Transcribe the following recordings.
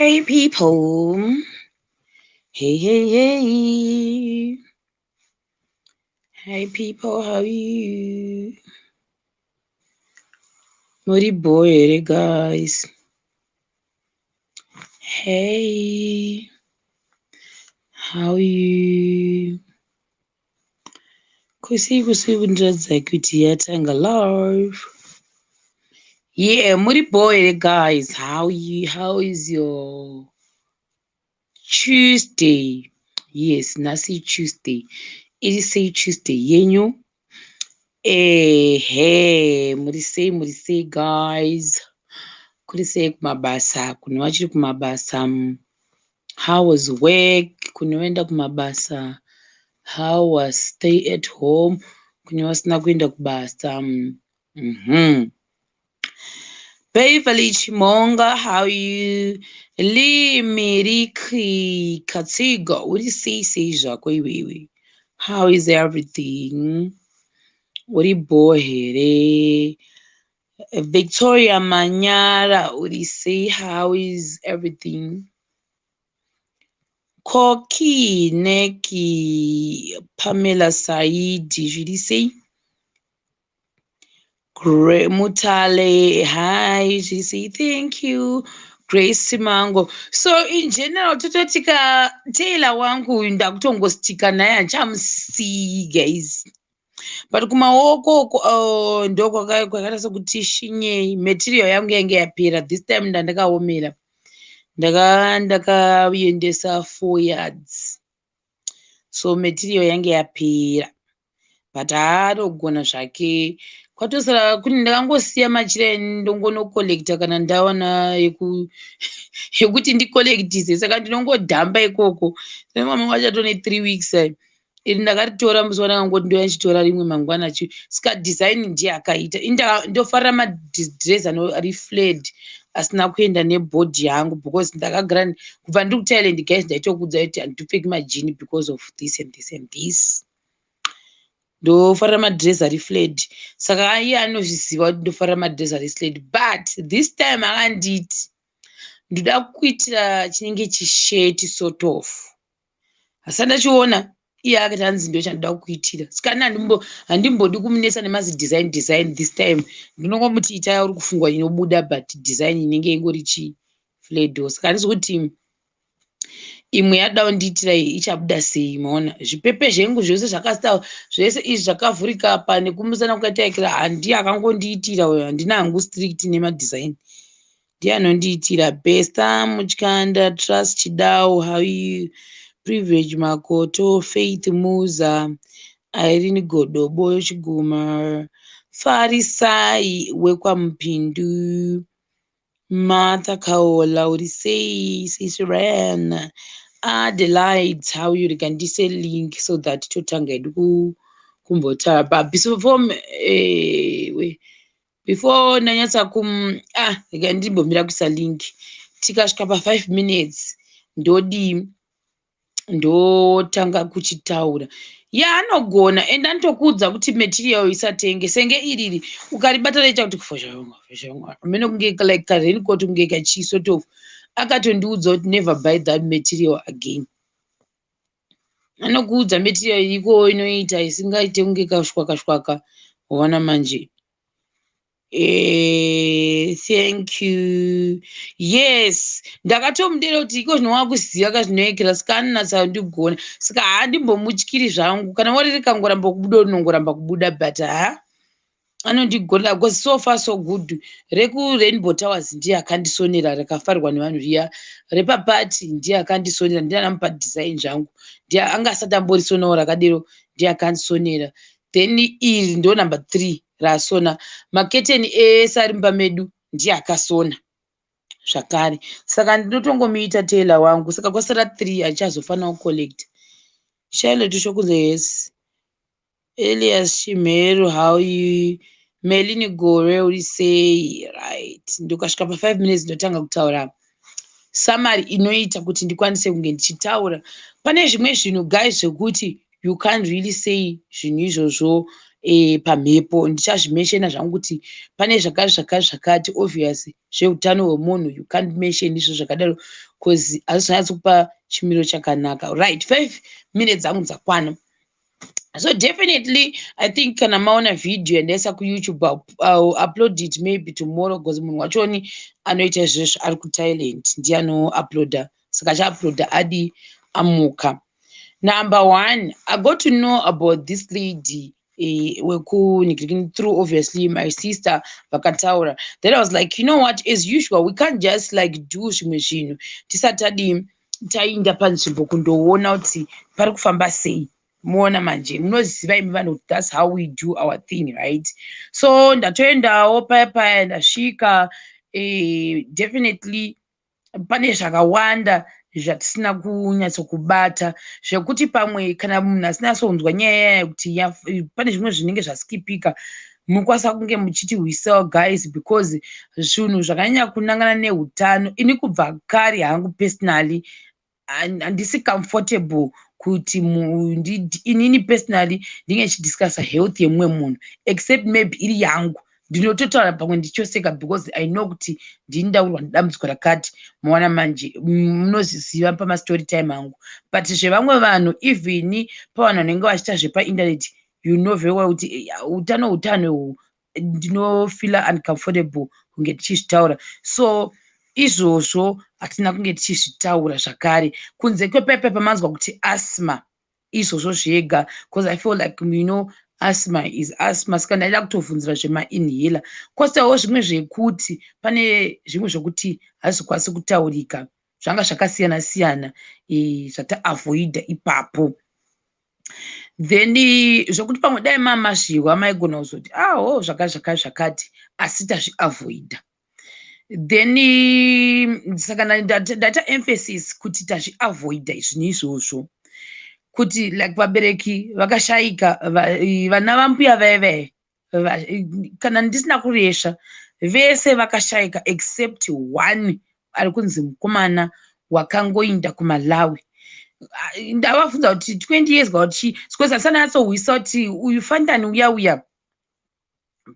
Hey people. Hey, hey, hey. Hey people, how are you? Muri bho here, guys? Hey. How are you? Kusi kusi kundiratidza kuti yatanga live. Yeah, muri bho here, guys? How you? How is your Tuesday? Yes, nhasi Tuesday. Iri sei Tuesday yenyu? Ehe, muri sei guys? Kuri sei kumabasa? Kune vachiri kumabasa? How was work? Kune vaenda kumabasa? How was stay at home? Kune vasina kuenda kubasa? Beverly Chimonga, how you? Limiriki Katsiga, uri sei sei zvako iwewe? How is everything? Uri bho here? Victoria Manyara, uri sei? How is everything? Koki Neki Pamela Saidi, zviri sei? Mutale, hi, zviri sei? Thank you. Grace Simango. So in general, tototi ka tailor wangu ndakutongostika naye, handichamusii, guys. But kumaoko uko, oh, ndo kwakaita sekuti shinyei material yangu yange yapera. This time ndandakaomera. Ndakaendesa 4 yards. So material yange yapera. But haanogona zvake. Kwatosara kuti ndakangosiya machira, ndongonocollecta kana ndawana yekuti ndicollectise, saka ndinongodhamba ikoko. Mamwe vachatone 3 weeks iri ndakaritora musi wandakangoti ndouya ndichitora rimwe mangwana. Saka design ndiye akaita. Ndofarira madress ari flared asina kuenda nebody yangu, because ndakagara kubva ndiri kuThailand, guys, ndaitokuudza kuti handipfeki majeans because of this and this and this. Ndofarira madress ari flared, saka iye anozviziva kuti ndofarira madress ari flared. But this time akanditi ndoda kuitira chinenge chishirt sort of, asi ndachiona iye akati hanzi ndo chandoda kukuitira. Saka handimbodi kumunetsa nemazidesign design. This time ndinongomuti ita uri kufungwa inobuda, but design inenge ingori chi flared. Saka handisi kuti imwe yada kundiitira iyi ichabuda sei. Maona zvipepe zvengu zvose zvakasta zvese izvi zvakavhurika apa nekumusana kwataikira. Handiye akangondiitira uyo, handina hangu strict nemadesign, ndiye anondiitira. Besta Mutyanda, Trust Chidau, how you? Privilege Makoto, Faith Muza, Irene Godobo Chiguma, Farisai wekwaMupindu, Martha Kaola, uri sei? Sisiran Adelaide, how you? Rega ndise link so that totanga hedu kumbotaura. But before before ndanyatsa kum ah, rega ndimbomira kuisa link. Tikasvika pa5 minutes ndodii? Ndotanga kuchitaura. Yaanogona ende anotokuudza kuti material isatenge senge iriri, ukaribata roita kuti amene kunge like karaincoat, kunge kachi sort of. Akatondiudza kuti never buy that material again. Anokuudza material iriko inoita, isingaite kunge kashwaka shwaka. Waona manje? Thank you. Yes, ndakatomudera kuti iko zvino wakuziva kazvinoekera, saka anonatsa kundigona, saka handimbomutyiri zvangu. Kana wari rikangoramba kubuda, rinongoramba kubuda, but ha, anondigona because so far so good. RekuRainbow Towers ndiye akandisonera rakafarirwa nevanhu riya. Repapati ndiye akandisonera, ndiye anamupa design zvangu, ndiye anga asati amborisonawo rakadero, ndiye akandisonera. Then iri ndo number 3 rasona. Maketeni ese ari mumba medu ndiye akasona zvakare, saka ndinotongomuita tailor wangu. Saka kwasara 3 achichazofanira kucollecta. Charlotte Shokunze, yes. Elias Chimhero, how you? Melini Gore, uri sei? Right, ndikasvika pa5 minutes ndotanga kutaura summary inoita kuti ndikwanise kunge ndichitaura. Pane zvimwe zvinhu, guys, zvekuti you can't really say zvinhu izvozvo pamhepo. Ndichazvimentiona zvangu kuti pane zvakati zvakati zvakati. Obvious, zveutano hwemunhu you can't mention izvo zvakadaro. Because hazvizonyatsi kupa chimiro chakanaka. Right, 5 minutes dzangu dzakwana. So definitely, I think kana maona video yandaisa kuYouTube, I'll upload it maybe tomorrow, because munhu wachoni anoita izvezvo ari kuThailand, ndiye anouploada. Saka achauploada adi amuka. Number one, I got to know about this lady wekunikirikini through, obviously, my sister vakataura. Then I was like, you know what, as usual, we can't just like do zvimwe zvinhu tisati tadii, tainda panzvimbo kundoona kuti pari kufamba sei. Muona manje, munoziva imi vanhu kuti that's how we do our thing, right? So ndatoendawo paya paya, ndasvika. Definitely pane zvakawanda zvatisina kunyatsokubata, zvekuti pamwe kana munhu asina sonzwa nyaya yekuti pane zvimwe zvinenge zvaskipika, munokwanisa kunge muchiti hwisawo, guys, because zvinhu zvakanyanya kunangana neutano, ini kubva kare hangu personally handisi comfortable kuti inini personally ndinge ndichidiscussa health yemumwe munhu, except maybe iri yangu. Ndinototaura pamwe ndichoseka because I know kuti ndini ndaurwa nedambudziko rakati. Maona manje, munozviziva pamastory time angu. But zvevamwe vanhu, even pavanhu vanenge vachiita zvepainternet, you know very well kuti utano utano, ndinofeela uncomfortable kunge tichizvitaura. So izvozvo hatina kunge tichizvitaura zvakare, kunze kwepepe pamanzwa kuti asthma, izvozvo zvega, because I feel like, asthma is asthma. Saka ndaida kutovhunzira zvemainhaler. Kwoitawo zvimwe zvekuti pane zvimwe zvokuti hazvikwanisi kutaurika, zvanga zvakasiyana siyana zvataavoida ipapo. Then zvokuti pamwe dai mamazviwa maigona kuzoti aho zvakati zvakati, asi tazviavoida. Then saka ndaita emphasis kuti tazviavoida zvinhu izvozvo, kuti like vabereki vakashayika, vana vambuya vaive, kana ndisina kuresva, vese vakashayika except one ari kunzi mukomana wakangoinda kuMalawi. Ndavabvunza kuti 20 years kana kuti chii, because handisati ndanyatsohwisisa kuti uyu fandani uya uya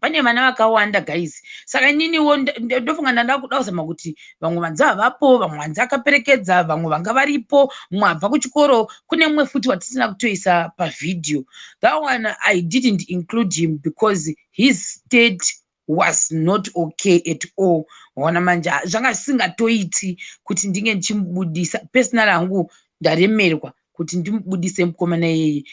pane vana vakawanda, guys. Saka ininiwo ndofunga ndanda kuda kuzama kuti vamwe vanzi havapo, vamwe vanzi akaperekedza, vamwe vanga varipo, mumwe abva kuchikoro. Kune mumwe futi watisina kutoisa pavhidhiyo. That one I didn't include him because his state was not okay at all. Waona manje, zvanga zvisingatoiti kuti ndinge ndichimubudisa. Personal hangu ndaremerwa kuti ndimubudise mukomana iyeye.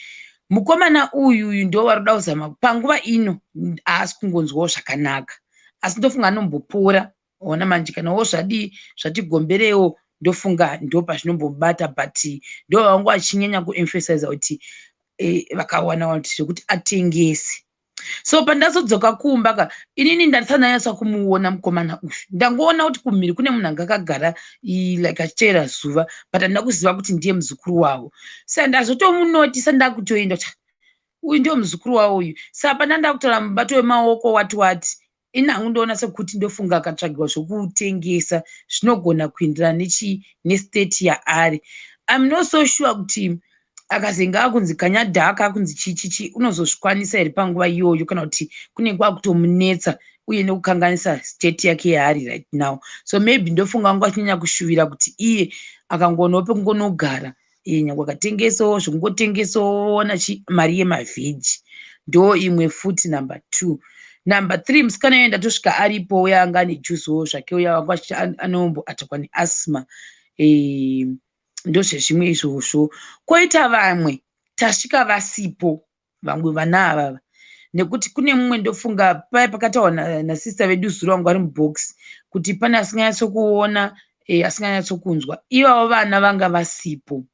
Mukomana uyu ndo vari kuda kuzama panguva ino, haasi kungonzwawo zvakanaka, asi ndofunga anombopora. Ona manje, kanawo zvadii, zvatigomberewo, ndofunga ndo pazvinombobata. But ndo vanga vachinyanya kuemphasiza kuti vakawana kuti zvekuti atengese. So pandazodzoka kumba ka, inini ndandisati ndanyatsa kumuona mukomana uyu. Ndangoona kuti kumhiri kune munhu anga akagara like achiteera zuva, but handina kuziva kuti ndiye muzukuru wavo. Saka ndazotomunotisa ndakutoenda kuti uyu ndiyo muzukuru wavo uyu. Saka pandanda kutaura mubato wemaoko wati wati, ini hangu ndoona sekuti ndofunga akatsvagirwa zvokutengesa zvinogona kuenderana nechi nestate yaari. I'm not so sure kuti akazenge akunzi kanyadhaka, akunzi chichichi, unozozvikwanisa here panguva iyoyo, kana kuti kunenge kwakutomunetsa uye nekukanganisa state yake yaari right now. So maybe ndofunga vanga vachinyanya kushuvira kuti iye akangonawo pekungonogara, nyange akatengesawo zvokungotengesawo, ona mari yemavheji. Ndo imwe futi number two. Number three, musikana iye ndatosvika aripo, uya anga ane juziwo zvake, uya wanga anomboatakwa neasthma. Ndozvezvimwe izvozvo. Kwoita vamwe tasvika vasipo, vamwe vana avava, nekuti kune mumwe, ndofunga paya pakataurwa nasista vedu zuro vanga vari mubhokisi, kuti pane asinganyatsokuona, asinganyatsokunzwa. Ivavo vana vanga vasipo.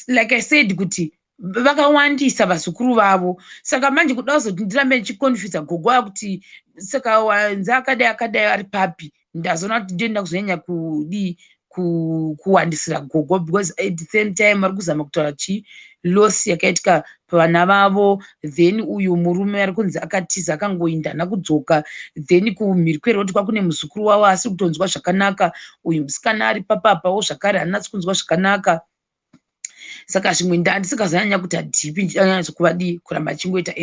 Like I said kuti vakawandisa vazukuru vavo. Saka manje kuda kuzoti ndirambe ndichiconfusa gogo akuti saka wanzi akadai akadai ari papi, ndazoona kuti ndoenda kuzonyanya kudii, kuwandisira gogo, because at the same time vari kuzama kutaura chi loss yakaitika pavana vavo. Then uyu murume ari kunzi akatiza, akangoinda, haana kudzoka. Then kumhiri kweroti kwakune muzukuru wavo asi kutonzwa zvakanaka. Uyu musikana ari papapawo zvakare haanatsi kunzwa zvakanaka. Saka zvimwe ndandisingazonyanya kuti deep, ndichanyanya kuvadii, kuramba achingoita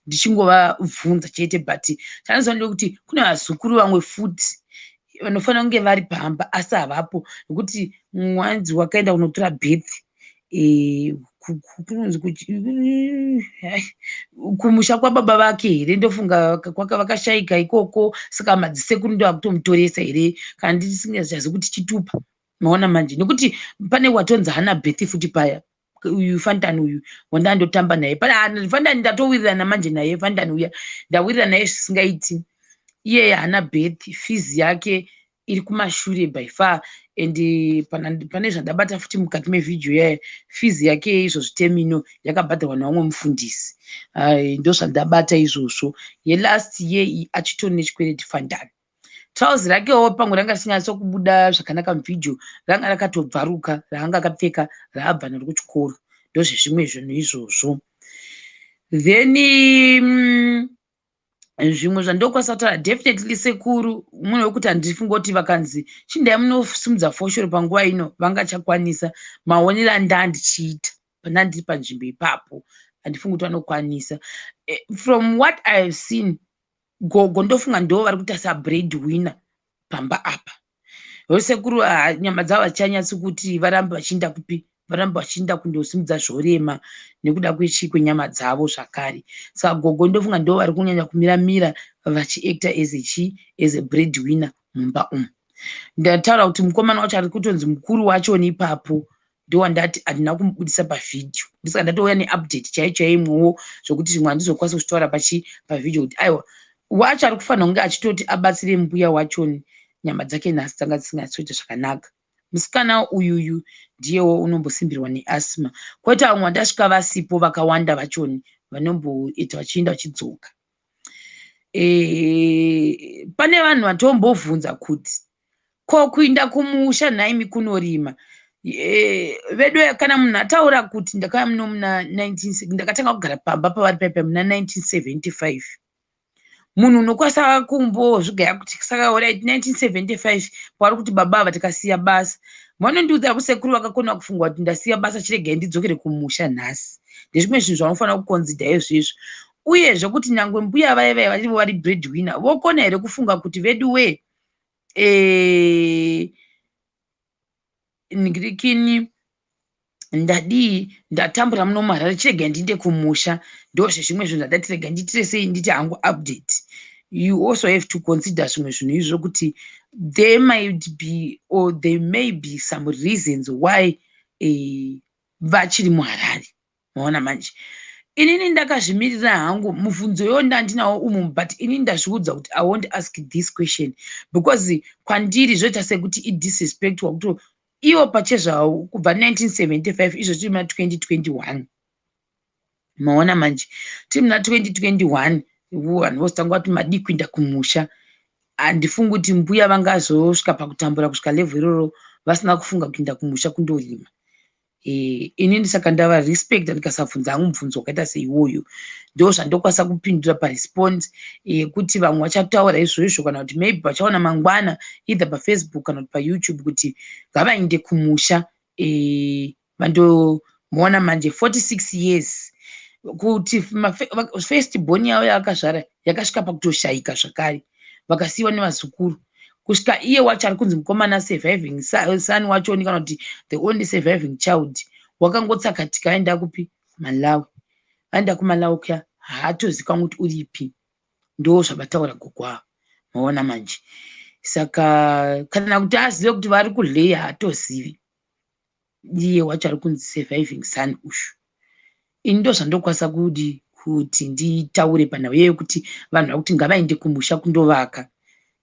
ndichingovabvunza chete. But chandinoziva ndekuti kune vazukuru vamwe futi. Vanofanira kunge vari pamba, asi havapo nekuti mwanzi wakaenda kunotora birth kunonzi kumusha kwababa vake here? Ndofunga vakashaika ikoko, saka madzisekuru ndo akutomutoresa here, kana ndisingachazi kuti chitupa. Maona manje, nekuti pane watonzi hana birth futi paya. Uyu Fantani uyu wandandotamba naye, Fantani ndatowirirana manje naye. Fantani uya ndawirirana naye zvisingaiti. Iyeye haana birth, fees yake iri kumashure by far. And pane zvandabata futi mukati mevhidhiyo yaya, fees yake izvozvi term ino yakabhadharwa nevamwe mufundisi. Ndo zvandabata izvozvo. Yelast year iyi achitori nechikwereti Fantani. Trauzi rakewo pamwe ranga risinganyatso kubuda zvakanaka muvhidhiyo, ranga rakatobvaruka raanga akapfeka raabva naro kuchikoro. Ndozvezvimwe zvinhu izvozvo. Then zvimwe zvandokwanisa kutaura, definitely sekuru munhu wekuti handifungi kuti vakanzi chindai munosimudza foshoro panguva ino vangachakwanisa. Maonero andaa ndichiita pandandiri panzvimbo ipapo, handifungi kuti vanokwanisa. From what I have seen, gogo ndofunga ndo vari kuita sabread winner pamba apa. Sekuru nyama dzavo hadzichanyatsi kuti varambe vachiinda kupi, varambe vachiinda kundosimudza zvorema nekuda kwenyama dzavo zvakare. Saka gogo ndofunga ndo vari kunyanya kumiramira vachiacta as chi as a bread winner mumba umu. Ndataura kuti mukomana wacho ari kutonzi mukuru wachoni ipapo ndowandati handina kumubudisa pavhidhiyo, ndisaka ndatouya neupdate chaiyo chaiyo imwewo, zvokuti zvimwe handizokwanisi kuzvitaura pavhidhiyo, kuti aiwa, wacho ari kufanira kunge achitoti abatsire mbuya wachoni, nyama dzake nhasi dzanga dzisinganyatsoita zvakanaka. Musikana uyuyu ndiyewo unombosimbirwa neasthma. Kwoita vamwe vandasvika vasipo vakawanda vachoni vanomboita vachienda vachidzoka. Pane vanhu vatombobvunza kuti ko kuinda kumusha nhaimi kunorima vedu. Kana munhu ataura kuti ndakauya muno muna 19, ndakatanga kugara pamba pavari paipai muna 1975, munhu unokwanisa kumbozvigaya kuti saka alright, 1975 pavari kuti baba ava tikasiya basa, vanondiudza kusekuru vakakona kufunga kuti ndasiya basa, chiregai ndidzokere kumusha nhasi. Ndezvimwe zvinhu zvavanofanira kuconsider izvizvo. Uyezve kuti nyangwe mbuya vaya vaya varivo vari bread winner, vokona here kufunga kuti vedu we ningirikini, ndadii, ndatambura muno muHarare, chiregai ndiinde kumusha? Ndozvezvimwe zvinhu zvandati regai ndiitire sei, nditi hangu update. You also have to consider zvimwe zvinhu izvo kuti there might be or there may be some reasons why vachiri muHarare. Maona manje, inini ndakazvimirira hangu. Mubvunzo iwo ndandinawo umu, but inini ndazviudza kuti I won't ask this question because kwandiri zvoita sekuti idisrespect wakuti ivo pachezvavo kubva 1975, izvo tiri muna 2021. Maona manje, tiri muna 2021, vanhu vozotanga kuti madii kuinda kumusha. Handifungi kuti mbuya vangazosvika pakutambura kusvika level iroro vasina kufunga kuinda kumusha kundorima. Inini saka ndava respecta ndikasabvunza hangu mubvunzo wakaita seiwoyo. Ndo zvandokwanisa kupindura paresponse yekuti vamwe vachataura izvozvo, kana kuti maybe vachaona mangwana either paFacebook kana kuti paYouTube kuti ngavainde kumusha vandomuona. Manje 46 years kuti first born yavo yavakazvara yakasvika pakutoshayika zvakare, vakasiyiwa nevazukuru, kusvika iye wacho ari kunzi mukomana surviving son wachoni, kana kuti the only surviving child, wakangotsakatika aenda kupi? Malawi. Aenda kuMalawi kuya, haatozikanwa kuti uripi. Ndo zvavataura gogo ava. Maona manje, saka kana kuti azive kuti vari kuhleya, haatozivi iye wacho ari kunzi surviving son ushu. Ini ndo zvandokwanisa kudi kuti nditaure panhau iyoyo, kuti vanhu vakuti ngavaende kumusha kundovaka,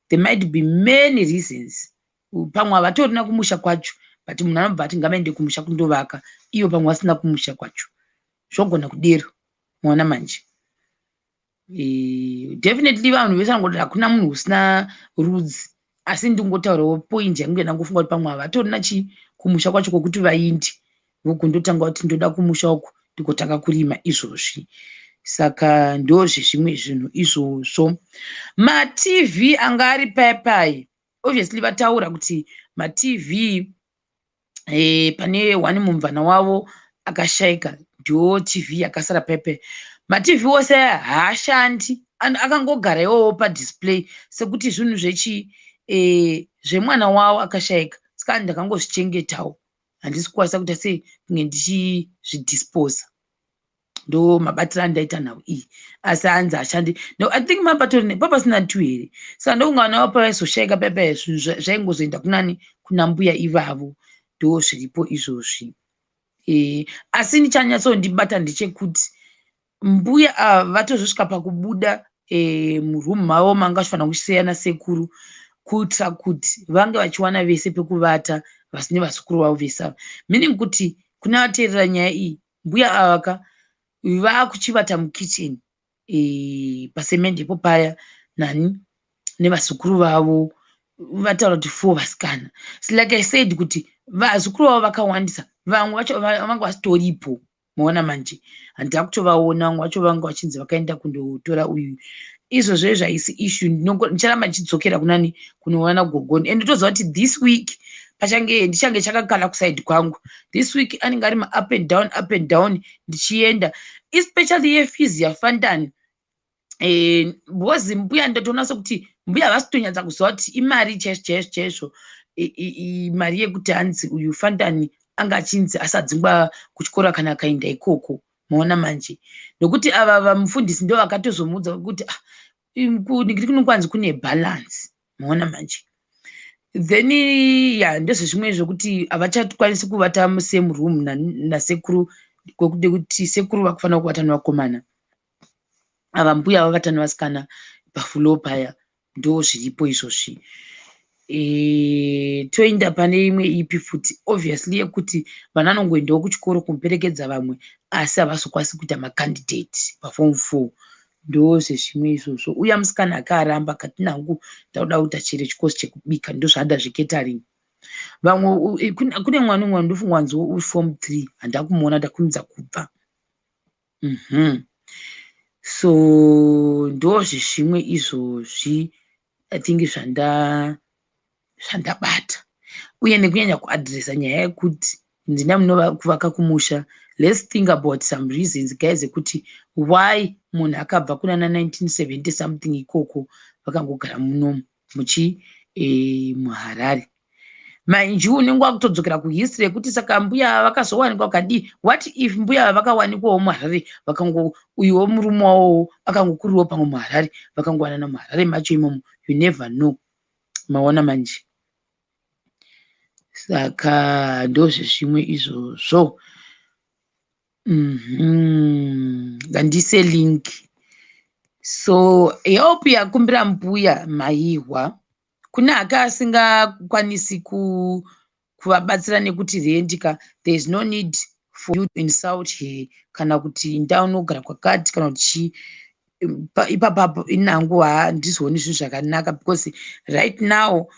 there might be many reasons. Pamwe havatorina kumusha kwacho, but munhu anobva ati ngavaende kumusha kundovaka, iyo pamwe vasina kumusha kwacho, zvogona kudero. Maona manje, definitely vanhu vese vanongoti hakuna munhu usina rudzi, asi ndingotaurawo point yangu yandangofunga kuti pamwe havatorina chi kumusha kwacho kwokuti vainde, vogondotanga kuti ndoda kumusha uku ndigotanga kurima izvozvi. Saka ndozvezvimwe zvinhu izvozvo. MaTV anga ari paipai, obviously vataura kuti maTV pane one mumvana wavo akashayika, ndo TV yakasara paipai. MaTV ose aya haashandi, akangogara iwowo padisplay sekuti zvinhu zvechi Zvemwana wavo akashaika, saka ndakangozvichengetawo, handisi kukwanisa kuita sei kunge ndichizvidisposa. Ndo mabatiro andaita nhau iyi. Asi hanzi hashandi. No, I think mapatori papasina two here, saka ndokunga vana vavo pavaizoshaika paipai, zvinhu zvaingozoenda kunani? Kuna mbuya ivavo. Ndo zviripo izvozvi. Asi ndichanyatsondibata ndechekuti mbuya ava vatozosvika pakubuda murumu mavo manga vachifanira kusiya nasekuru, kuitira kuti vange vachiwana vese pekuvata vasine vazukuru vavo vese ava, meaning kuti kuna vateerera nyaya iyi, mbuya ava ka vakuchivata mukicheni pasemende ipo paya nani? Nevazukuru vavo. Vataura kuti four vasikana. So like I said kuti vazukuru vavo vakawandisa, vamwe vacho vanga vasitoripo. Maona manje, handina kutovaona. Vamwe vacho vanga vachinzi vakaenda kundotora uyu. Izvozvo izvo haisi issue. Ndicharamba ndichidzokera kunani? Kunoona gogoni. And ndotoziva kuti this week pachange ndichange chakakala kuside kwangu. This week anenge ari maup and down, up and down, ndichienda, especially yefees yaFandani, because mbuya, ndotoona sekuti mbuya havasi kutonyatsa kuziva kuti imari chaizvo chaizvo chaizvo, mari yekuti hanzi uyu Fandani anga achinzi asadzingwa kuchikoro kana akaenda ikoko. Maona manje, nokuti ava vamufundisi ndo vakatozomuudza kuti, ah, ndiri kunokwanzi kune balance. Maona manje, then ya, ndezvezvimwe zvokuti havachakwanisi kuvata musame room nasekuru, kwekuti kuti sekuru vakufanira kuvata nevakomana ava, mbuya vavata nevasikana pafloor paya. Ndo zviripo izvozvi. Toenda pane imwe ipi futi? Obviously yekuti vana vanongoendawo kuchikoro kumuperekedza vamwe, asi havazokwanisi kuita macandidate paform four. Ndo zvezvimwe izvozvo. Uya musikana akaramba akati, "Nangu ndakuda kuita chero chikosi chekubika." Ndo zvaada, zvecatering. Vamwe, kune mwana umwe ndofunga wanzi form three, handina kumuona, ndakurumidza kubva. So ndo zvezvimwe izvozvi, I think zvandabata, uye nekunyanya kuadhiresa nyaya yekuti ndina munova kumusha. Let's think about some reasons, guys, ekuti why munhu akabva kunana 1970 something ikoko vakangogara munomu muchi muHarare. Mainji unenge wakutodzokera kuhistory yekuti saka mbuya vakazowanikwa kadii? What if mbuya vakawanikwawo muHarare, vakango uyuwo murume wavowo akangokurirawo pamwe muHarare, vakangowanana muHarare macho imomo? You never know. Maona manje, saka ndozvezvimwe izvozvo. Ngandise link. So help yakumbira mbuya Maihwa kune hake asingakwanisi kuvabatsira nekuti rent ka, there is no need for you to insult her kana kuti ndaunogara kwakati kana kuti chii. Ipapapo inangu handizooni zvinhu zvakanaka, because right now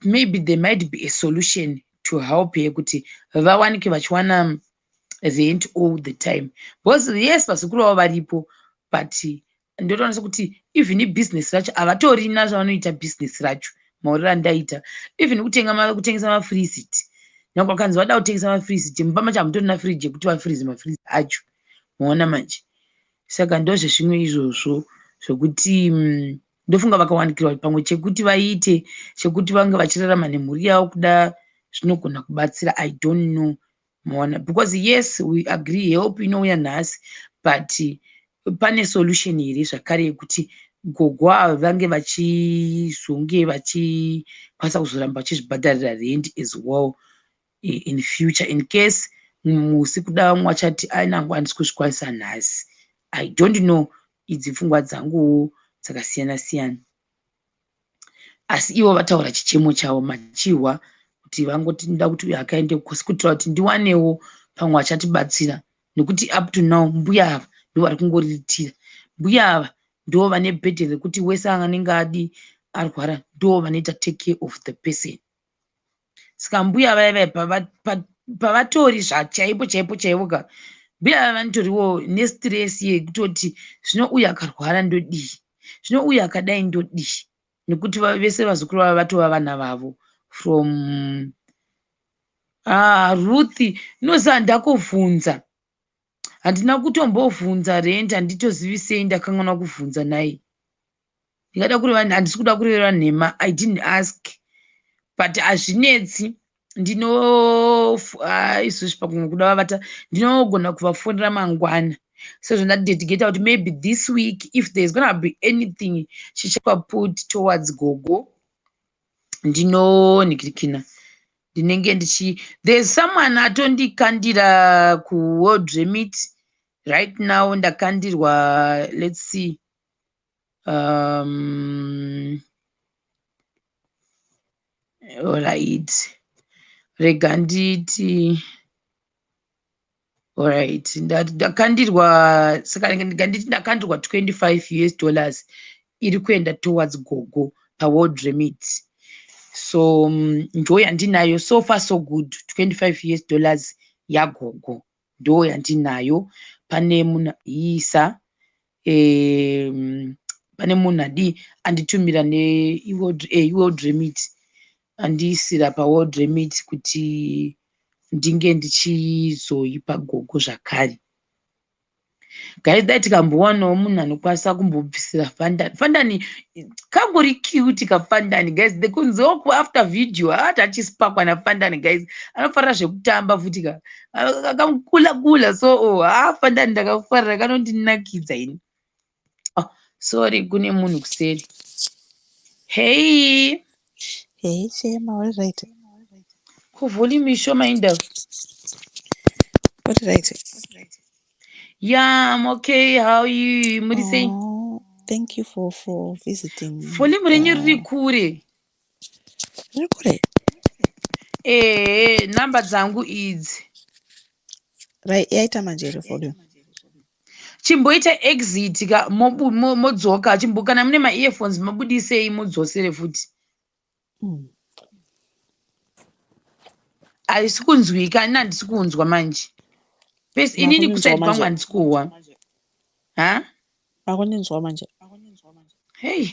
maybe there might be a solution to help her kuti vawanike vachiwana rent all the time, because yes, vazukuru vavo varipo, but ndotoona sekuti even ibhizinesi racho havatorina zvavanoita. Bhizinesi racho, mauriro andaita, even kutengesa mafreezits, nyange vakanzi vada kutengesa mafreezits, mumba macho hamutorina firiji yekuti vafreeze mafreeze acho. Maona manje, saka ndozvezvimwe izvozvo zvokuti ndofunga vakawanikirwa pamwe chekuti vaite chekuti vange vachirarama nemhuri yavo, kuda zvinogona kubatsira. I don't know. Maona, because yes, we agree, help inouya nhasi, but pane solution here zvakare yekuti gogo ava vange vachizonge vachikwanisa kuzoramba vachizvibhadharira rent as well in future, in case musi kuda vamwe vachati, "Ainangu, handisi kuzvikwanisa nhasi"? I don't know. Idzi pfungwa dzanguwo dzakasiyana siyana, asi ivo vataura chichemo chavo machihwa kuti vangoti ndoda kuti uyu akaende kukosi kuitira kuti ndiwanewo pamwe achatibatsira, nekuti up to now mbuya ava ndo vari kungoriritira. Mbuya ava ndo vane burden rekuti wese anenge adi arwara, ndo vanoita take care of the person. Saka mbuya vaya vaya pavatori zvachaipo chaipo chaipo ka, mbuya vaya vanotoriwo nestress yekutoti zvino uyu akarwara ndodii, zvino uyu akadai ndodii, nekuti vese vazukuru vava vatova vana vavo from Ruth. Inoziva, ndakuvhunza, handina kutombovhunza rent, handitozivi sei ndakanganwa kuvhunza nai. Ndingada kureva, handisi kuda kureva nhema. I didn't ask, but hazvinetsi. Ndino isusu pamwe kuda vavata, ndinogona kuvafonera mangwana, sezvo ndadedicata kuti maybe this week, if there's gonna be anything chichakwa put towards gogo, ndinonhikirikina, ndinenge ndichi, there's someone atondikandira kuWorld Remit right now. Ndakandirwa, let's see, alright, rega nditi, alright, ndakandirwa. Saka nditi ndakandirwa 25 US dollars iri kuenda towards gogo paWorld Remit. So ndo yandinayo. So far so good. 25 US dollars yagogo ndo yandinayo. Pane munhu aiisa, pane munhu adi anditumira neWorld Remit, andiisira paWorld Remit kuti ndinge ndichizoipa gogo zvakare. Guys, dai tikambowanawo munhu anokwanisa kumbobvisira Fandani. Fandani kangori cute kaFandani, guys. Kunzewo after video haati achisipakwa naFandani, guys. Anofarira zvekutamba futi ka, akamukula kula. So, oh, ha, Fandani ndakafarira, kanondinakidza ini. Oh, sorry, kune munhu kuseri. Hey. Hey Shema, uri right? Kuvolume ishoma indava. Uri right? Yeah, I'm okay. How are you? Muri sei? Oh, thank you for visiting. Volume renyu riri kure. Riri kure? Ehe, namba dzangu idzi. Right, yaita manje here volume? Chimboita exit ka, modzoka. Chimbo, kana mune maearphones, mabudisei mudzosere futi. Haisi kunzwika, ini handisi kunzwa manje. Pesi inini Makuninzwa kuside kwangu manje? handisi kuhwa. Ha? Makuninzwa manje? Hey,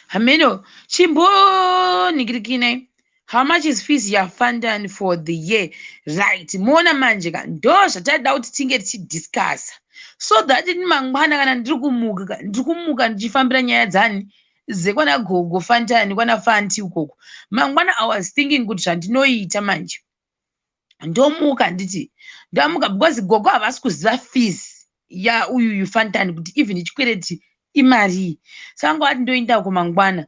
hameno, chimbonhikirikinai. How much is fees yaFandan for the year? Right, muona manje ka, ndo zvatada kuti tinge tichidiscussa, so that ini mangwana kana ndiri kumuka ndiri kumuka ndichifambira nyaya dzani zekwana gogo Fantani, kwana Fanti ukoko mangwana. I was thinking kuti zvandinoita manje, ndomuka, nditi ndamuka, because gogo havasi kuziva fees yauyuyu Fantani, kuti even chikwereti imarii. Saka ngavati ndoenda kumangwana,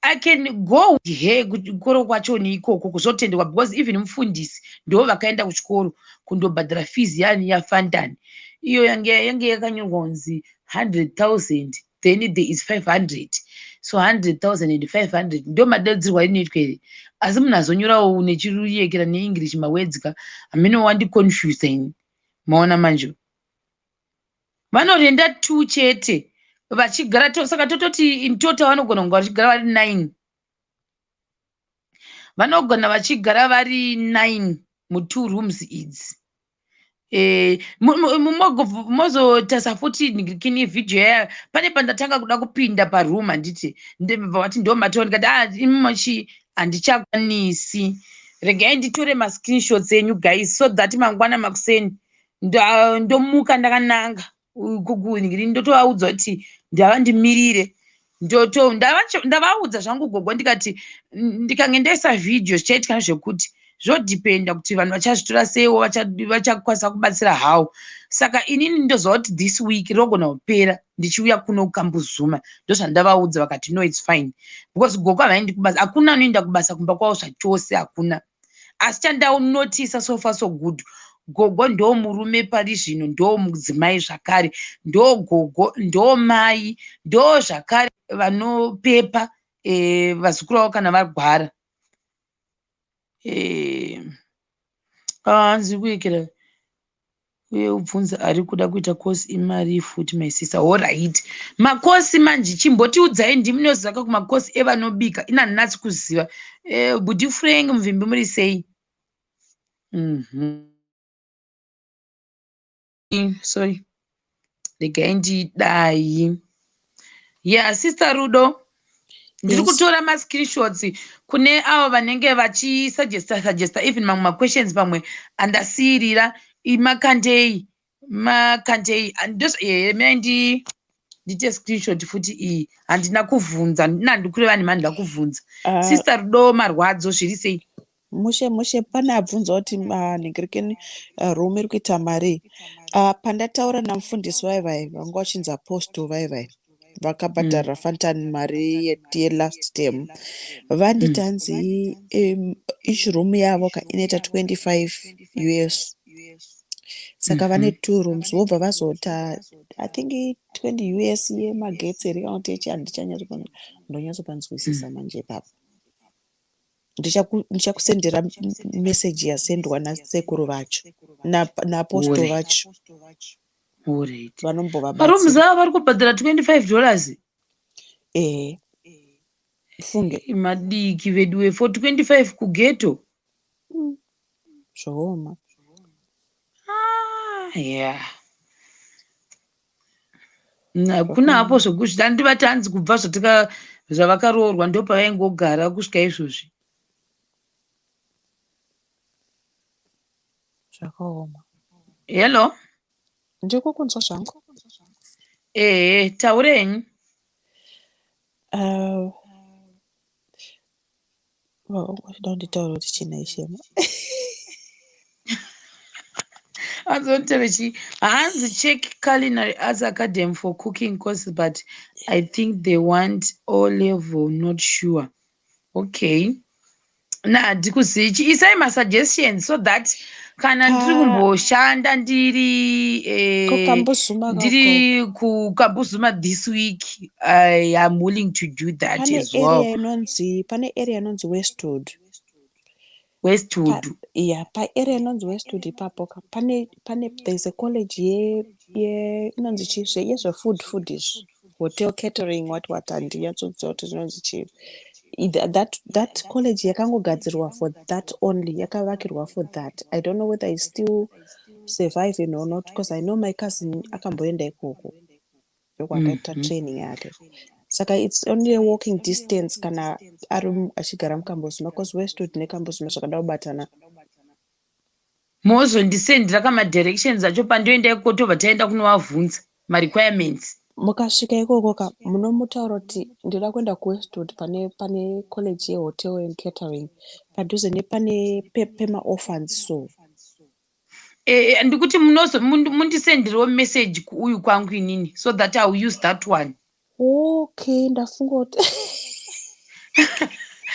I can go he kuchikoro kwachoni ikoko kuzotendekwa, because even mufundisi ndo vakaenda kuchikoro kundobhadhara fees yani yaFantani. Iyo yange yakanyorwa kunzi 100,000, then there is 500, so 100,000 and 500 ndo madaidzirwa inoitwa here? Asi munhu azonyorawo nechiruyekera neEnglish mawords ka, hamene wandiconfuse ini. Maona manje, vanorenda two chete vachigara to, saka tototi in total vanogona kunge vachigara vari nine, vanogona vachigara vari nine mutwo rooms idzi. Mozotarisa futi kini vhidhiyo yaya, pane pandatanga kuda kupinda paroom, handiti? Ndibva vati ndo matoo, ndikati, "Ah, imochi handichakwanisi, regai nditore mascreenshots enyu, guys," so that mangwana makuseni ndomuka ndakananga kukunhingiri, ndotovaudza kuti ndava ndimirire. Ndavaudza zvangu gogo, ndikati ndikange ndaisa vhidhiyo, zvichaitika nezvekuti zvodhipenda kuti vanhu vachazvitora seiwo, vachakwanisa kubatsira hawo. Saka inini ndoziva kuti this week rinogona kupera ndichiuya kuno kuKambuzuma. Ndozvandavaudza, vakati, "No, it's fine," because gogo havaendi kubasa, hakuna anoenda kubasa kumba kwavo zvachose, hakuna. Asi chandaunotisa, so far so good, gogo ndo murume pari zvino, ndo mudzimai zvakare, ndo gogo, ndo mai, ndo zvakare vanopepa vazukuru vavo kana varwara. Hanzi kuekera uye ubvunze ari kuda kuita kosi imari futi, my sister. Alright, makosi manje chimbotiudzai, ndimunoziva ka kumakosi evanobika? Ina handinatsi kuziva. Budi Frank Muvimbi, muri sei? Sorry, regai ndidai. Yeah, Sister Rudo, ndiri kutora mascreenshots kune avo vanenge vachisuggesta suggesta even mamwe maquestions, pamwe andasiyirira. Makandei, makandei, mina ndi Ndiite screenshot futi iyi. Handina kuvhunza, ndikureva nemhandla kuvhunza. Ah, Sister Rudo, marwadzo, zviri sei? Mushe mushe. Pane abvunza kuti manhingirikeni room iri kuita mari. Pandataura namufundisi vaivai, vanga vachinzi apostle vaivai vakabhadharira Fantan mari yelast term, vanditi hanzi each room yavo ka inoita 25 US, saka vane two rooms, vobva vazota I think 20 US yemagetsi here kana kuti yechi, handichanyatso, ndonyatsopanzwisisa manje ipapo. Ndichakusendera meseji yasendwa nasekuru vacho, naapostle vacho. Alright. Vanombovabatsira. Marooms avo vari kubhadhara $25? Ehe, funge. Madiki veduwe for 25 kughetto. Zvooma. Ah, yeah. Hakuna hapo zvekuzvida, ndivati hanzi kubva zvatika zvavakaroorwa ndopavaingogara kusvika izvozvi. Zvakaoma. Hello. Ndiko kunzwa zvangu. Ehe, taurenyi. Vachida kunditaura kuti china ishema. Hanzi chi, hanzi check Culinary Arts Academy for cooking courses, but I think they want O level, not sure. Okay, na handikuzivi, isai masuggestions so that kana ndiri kumboshanda ndiri Kukambuzuma. Ndiri kuKambuzuma this week, I am willing to do that Pane as well. area inonzi, pane area inonzi Westwood. Westwood. Ya, paarea inonzi Westwood ipapo ka pane there's a college ye inonzi chii yezvefood, food izvi, hotel catering, what what, handinyatsoziva kuti zvinonzi chii. That college yakangogadzirwa for that only, yakavakirwa for that. I don't know whether it's still surviving or not, because I know my cousin akamboenda ikoko ndokwakaita training yake, saka it's only a walking distance kana ari achigara muKambuzuma, because Westwood neKambuzuma zvakada kubatana. Mozondisendera kamadirections acho pandoenda ikoko, tobva taenda kunovabvunza marequirements. Mukasvika ikoko ka, munomutaura kuti ndinoda kuenda kuWestwood, pane college yehotel and catering padhuze nepane pemaorphans so. Ndikuti mundisenderawo message kuuyu kwangu inini so that I will use that one. Okay, ndafunga kuti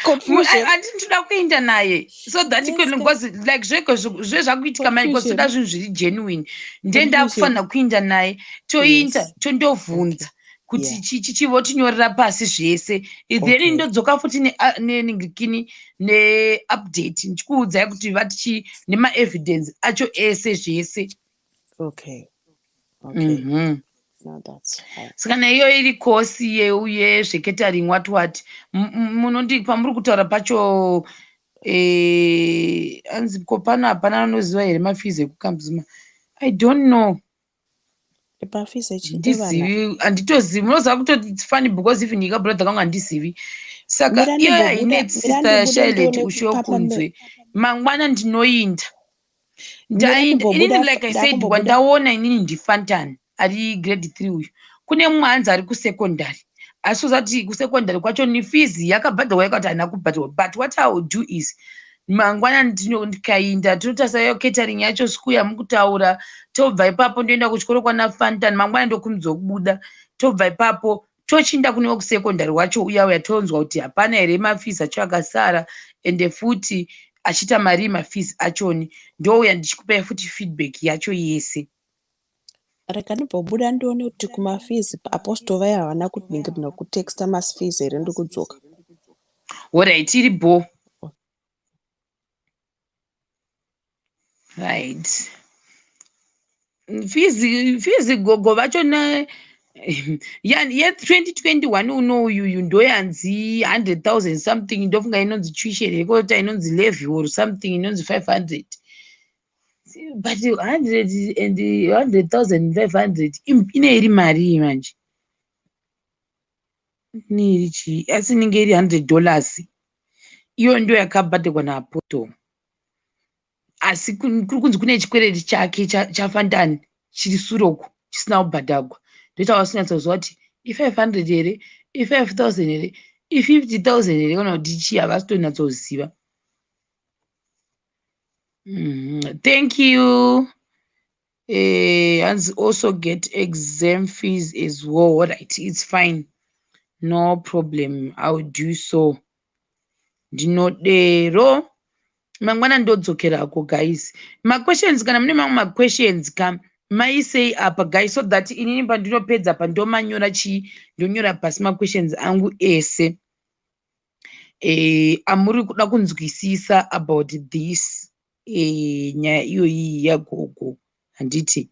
confusion. Handi ndinoda kuenda naye so that Yes, because like zveko zvezvakuitika manje, because toda Confusion. zvinhu zviri genuine, ndenda Confusion. kufanira kuenda naye, toinda, tondovhunza kuti chichivotinyorera pasi zvese, then ndodzoka futi neningikini neupdate, ndichikuudzai kuti vati nemaevidence acho ese zvese. Okay. No, that's fine. Saka naiyo iri kosi yezvecatering, what what, munondi pamuri kutaura pacho, anzi ko pano hapana anoziva here mafees ekuKambuzuma? I don't know. Pafees evana? Handizivi, handitozivi. Munoziva kutoti it's funny because even ikabrother kangu handizivi, saka Mira iyo ndimbobuda, haine. mira Sister ndimbude Shailet, ndione ushiwo kunzwe mangwana ndinoinda. Mira Ndainda ndimbobuda, inini, like I said, ndakumbobuda. Wandaona inini ndiFantan ari grade 3 uyu. Kune mumwe hanzi ari kusecondary, asi uzati kusecondary kwacho ni fees yakabhadharwa, yakati haina kubhadharwa. But what I will do is mangwana ndikainda, tinotarisa iyo catering yacho, siku yamukutaura, tobva ipapo ndoenda kuchikoro kwana Fantan mangwana, ndokumidzwa kubuda, tobva ipapo tochinda kune wekusecondary wacho uya uya, tonzwa kuti hapana here mafees acho akasara, ende futi achiita mari mafees achoni, ndouya ndichikupai futi feedback yacho yese. Rega ndimbobuda ndione kuti kumafees apostle vaya havana kuningirina kutexta mafees here, ndikudzoka. Alright, iri bo. Right, fees gogo vacho ne ye2021 unouyuyu ndoyanzi 100 000 something, ndofunga inonzi tuition yekota, inonzi levy or something, inonzi 500, but 100 and 100,500 ine iri mari iyi manje, ine iri chii, asi inenge iri $100. Iyo ndo yakabhadharwa naapostle, asi kuri kunzi kune chikwereti chake chaFantani chiri suroko chisina kubhadharwa. Ndoita vasinyatsoziva kuti i500 here, i5000 here, i50,000 here, kana kuti chii, havasitonyatsoziva. Thank you. Hanzi also get exam fees as well. Alright, it's fine, no problem, I will do so. Ndinodero mangwana ndodzokerako. Guys, maquestions, kana mune mamwe maquestions ka, maisei apa, guys, so that inini pandinopedza pandomanyora chii, ndonyora pasi maquestions angu ese amuri kuda kunzwisisa about this nyaya iyoyi yagogo, handiti?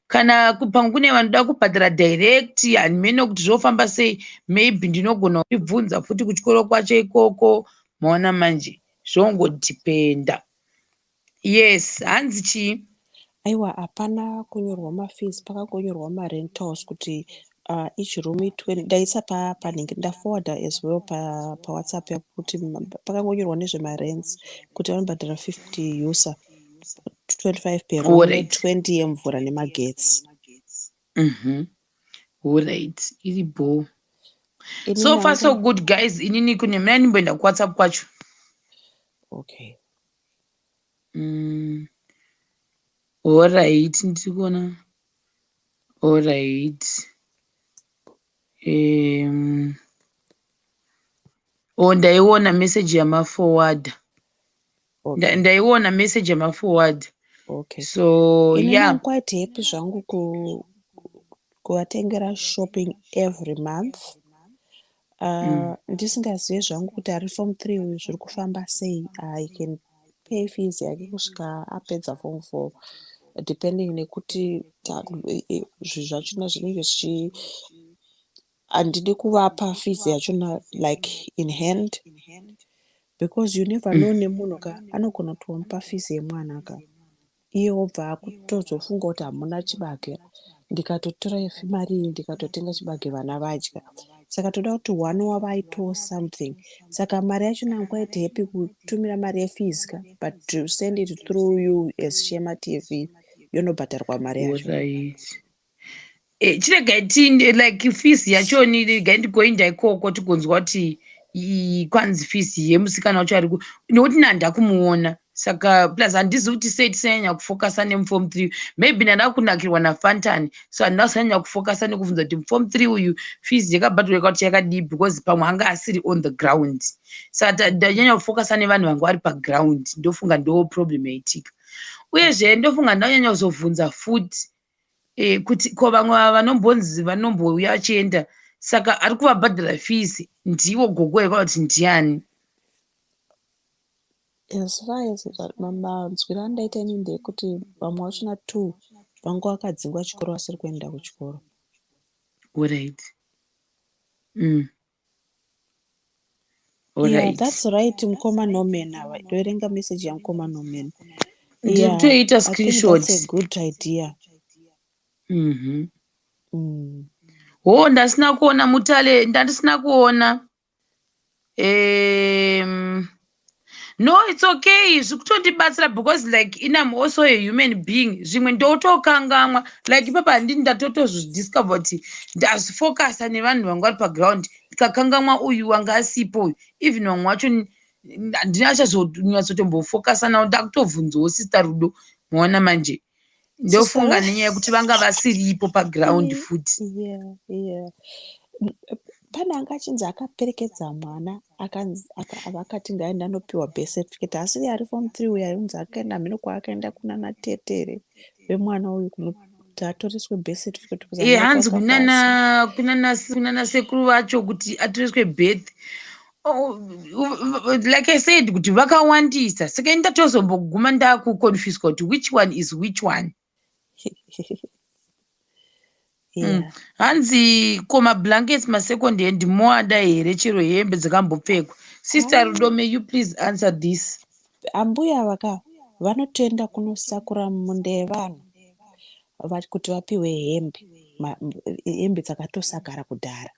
Kana pamwe kune vanoda kubhadhara direct, handimene kuti zvofamba sei. Maybe ndinogona kuibvunza futi kuchikoro kwacho ikoko. Maona manje, zvongodhipenda. Yes, hanzi chii? Aiwa, hapana kunyorwa mafees, pakangonyorwa marentals kuti each room i20. Ndaisa panhingi, ndaforwarda as well paWhatsApp yako kuti pakangonyorwa nezvemarents, kuti vanobhadhara 50 USA, 25 per room, ne20 yemvura nemagetsi. Alright, iri bho. So far so good, guys. Inini kune mina ndimboenda kuWhatsApp kwacho. Okay. Alright, ndiri kuona. Alright. Oh, ndaiona message yamaforwarder. Ndaiona message yamaforward. So Inini yeah. I'm quite happy zvangu kuvatengera shopping every month. Ndisingazivi zvangu kuti ari form 3 uyu zviri kufamba sei. I can pay fees yake kusvika apedza form 4, depending nekuti zvinhu zvachona zvinenge zvichi, handidi kuvapa fees yachona like in hand, because you never know nemunhu ka, anogona kutomupa fees yemwana ka, iye wobva akutozofunga kuti hamuna chibage, ndikatotora mari iyi ndikatotenga chibage, vana vadya. Saka toda kuti one wavaitawo something. Saka mari yachona, I'm quite happy kutumira mari yefees ka, but to send it through you as Shema TV, yonobhadharwa mari yacho. Alright. Chiregai ti like fees yachoni, regai ndigoinda ikoko tigonzwa kuti kwanzi fees yemusikana wacho ari nekuti nanda kumuona. Saka plus handizivi kuti sei tisanyanya kufokasa nemuform 3. Maybe ndanda kunakirwa naFantan, so handina kusanyanya kufokasa nekubvunza kuti muform 3 uyu fees yakabhadharwa kuti yakadii, because pamwe anga asiri on the ground. Saka ndanyanya kufokasa nevanhu vanga vari paground. Ndofunga ndo problem yaitika. Uyezve ndofunga ndanyanya kuzobvunza futi kuti ko vamwe vanombonzi vanombouya vachienda, saka ari kuvabhadhara fees ndiwo gogo here kana kuti ndiani? As far as manzwiro andaita ini ndeyekuti vamwe vachona two vanga vakadzingwa chikoro, vasiri kuenda kuchikoro. Alright. Yeah, Alright. that's right, mukoma Norman ava. Ndoverenga message yamukoma Norman. Ndiri Yeah, kutoita I think that's screenshot. a good idea. Ho, ndasina kuona mutale, ndandisina kuona. No, it's okay, zviri kutondibatsira because like in I'm also a human being, zvimwe ndotokangamwa. Like ipapa handini ndatotozvidiscover kuti ndazvifokasa nevanhu vanga vari paground, ndikakangamwa uyu wanga asipo uyu. Even vamwe vacho handina chazonyatsotombofokasa navo, ndakutobvunzawo Sister Rudo. Maona manje, ndofunga nenyaya yekuti vanga vasiripo paground futi. Yeah. Pane anga achinzi akaperekedza mwana, akati ngaende anopiwa birth certificate, asi ari form 3 uyo ainzi akaenda mhino kwaakaenda kunana tetere vemwana uyu kuti atoreswe birth certificate. E, hanzi kunana sekuru vacho kuti atoreswe birth. Oh, like I said kuti vakawandisa, saka ini ndatozomboguma ndakuconfuswa kuti which one is which one. Hanzi ko mablankets masecond hand moada here, chero hembe dzakambopfekwa? Sister Rudo, may you please answer this? Ambuya vaka vanotoenda kunosakura munda yevanhu kuti vapiwe hembe, hembe dzakatosakara kudhara.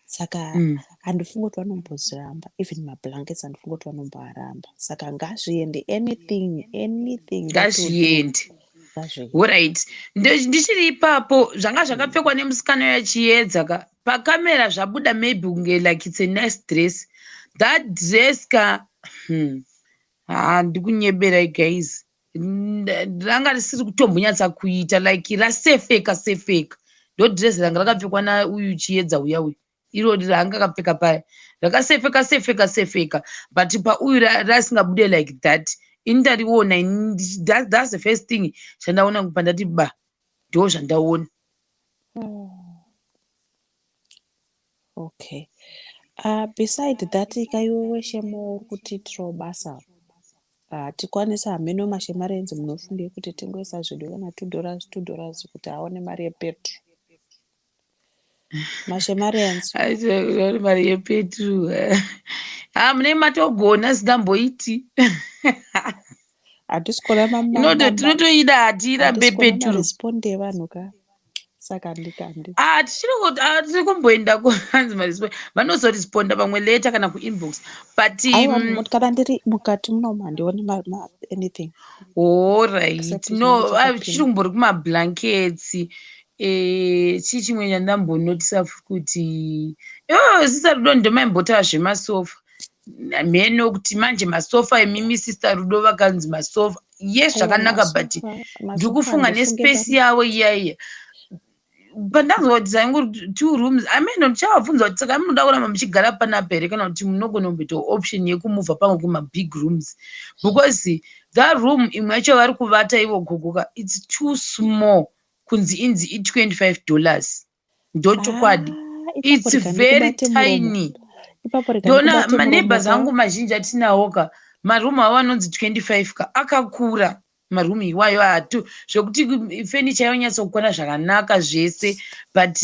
Saka handifungi kuti vanombozviramba. Even mablankets handifungi kuti vanomboaramba. Saka ngazviende, anything, anything. Ngazviende. Zve. Alright, ndichiri ipapo, zvanga zvakapfekwa nemusikana yaChiedza ka, pakamera zvabuda maybe kunge like it's a nice dress. That dress ka, Ha, ndikunyeberai guys, ranga risiri kutombonyatsa kuita, like rasefeka sefeka. Ndo dress ranga rakapfekwa nauyu Chiedza uya uyu, iro ranga akapfeka paya, rakasefeka sefeka sefeka, but pauyu rasingabude like that. Ini ndariona ini, that's the first thing chandaona pandati ba, ndo zvandaona. Okay, beside that, ikaiwe weshemo uri kutiitirawo basa, hatikwanisi hameno mashemarenzi. Munofunge kuti tingoisa zvedu kana $2, $2 kuti aone mari yepetro, mashemarians? Auri mari yepetro, ha, mune matogona singamboiti. Hatisi kuona. Tinotoida, hatiirambe Hatisi kuona petro. Marespondi evanhu ka, saka handikandi. Ah, tiri kumboenda kuhanzi vanozoresponda pamwe later kana kuinbox, but Aiwa, kana ndiri mukati munomu handioni anything Alright. except No. chinenge Tichiri chakapinda. kumbori kumablankets. Chii chimwe chandambonotisa kuti Sister Rudo ndomaimbotaura zvemasofa, mheno kuti manje masofa emimi, Sister Rudo, vakanzi masofa, yes. Aiwa. Zvakanaka, but Masofa, ndiri masofa kufunga handifunge nespace yavo iya iya pandanzwa kuti zaingori two rooms. Ameno ndichavabvunza kuti saka munoda kuramba muchigara panapa here, kana kuti munogona kumboita option yekumuvha pamwe kumabig rooms, because that room imwe yacho vari kuvata ivo gogoka, it's too small kunzi inzi i$25, ndochokwadi. Ah, ipapo It's rega very ndikubate muromo. tiny. Ipapo rega Ndona ndikubate muromo maneighbors ka. angu mazhinji atinawo ka, marumu avo anonzi 25 ka, akakura marumu iwayo atu zvekuti fenicha yonyatsokukwana zvakanaka zvese, but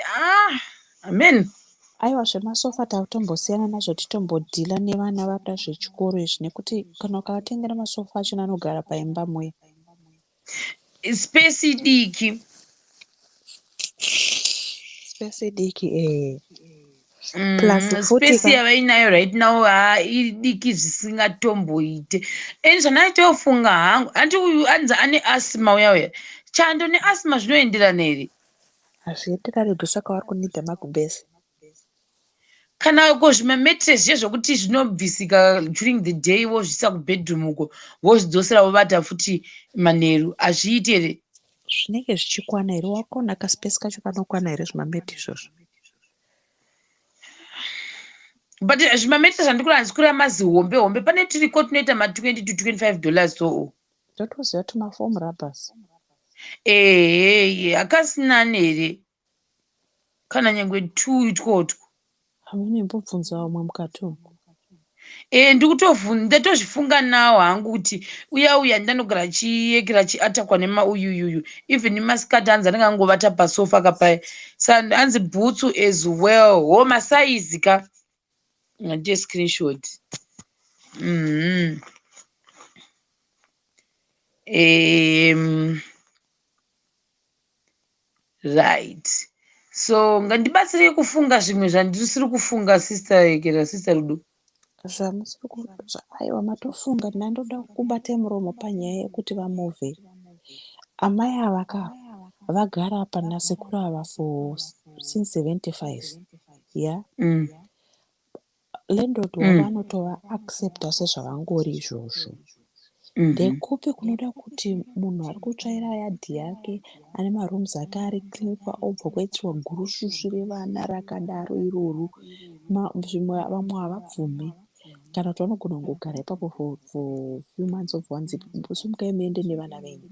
ah, amen. Aiwa, zvemasofa takutombosiyana nazvo, titombodhila nevana vada zvechikoro izvi, nekuti kana ukavatengera masofa achona anogara paimba muya. Space diki. Space diki, eh. Plus futi Space ka yavainayo right now, ha, idiki zvisingatomboite. And zvanaitofunga hangu, anti uyu anzi ane asthma uya uya, chando neasthma zvinoenderana here? Hazvienderani, ndosaka vari kunidha magumbezi. Kana ko zvimamattress zvezvokuti zvinobvisika during the day, vozviisa kubedroom uko, vozvidzosera, vovata futi manheru, hazviiti here? Zvinenge zvichikwana here? Wakaona kaspace kacho kanokwana here zvimameti izvozvo? But zvimamattress zvandikura handisi mazihombe hombe, pane turiko tunoita ma20 to $25 so. Ndotoziva tumafoam rubbers. Ehe, hakasinani here kana nyangwe two itwotwo? Hamene, imbobvunza vamwe mukati umu. E, ndatozvifunga nawo hangu kuti uya uya ndanogara achiyekera achiatakwa nemauyuyuyu, even masikati hanzi anenge angovata pasofa kapaya, sa hanzi bhutsu as well, ho, masaizi ka, ngatiye screenshot. Right, so ngandibatsirei kufunga zvimwe zvandisiri kufunga, Sister Ekera, Sister Rudo. Zvamusiri aiwa, matofunga. Ndandoda kubata muromo panyaya yekuti vamuvhe amai ava ka, vagara apa nasekuru ava for since 75, ya. Landlord wavo anotova accepta sezvavangori izvozvo. Ndekupi kunoda kuti munhu ari kutsvaira yadhi yake, ane marooms ake ari clean, obva kwaitirwa gurusvusvu revana rakadaro iroro? Zvimwe vamwe havabvumi, kana kuti vanogona kungogara ipapo for few months, obva wanzi simukai muende nevana venyu.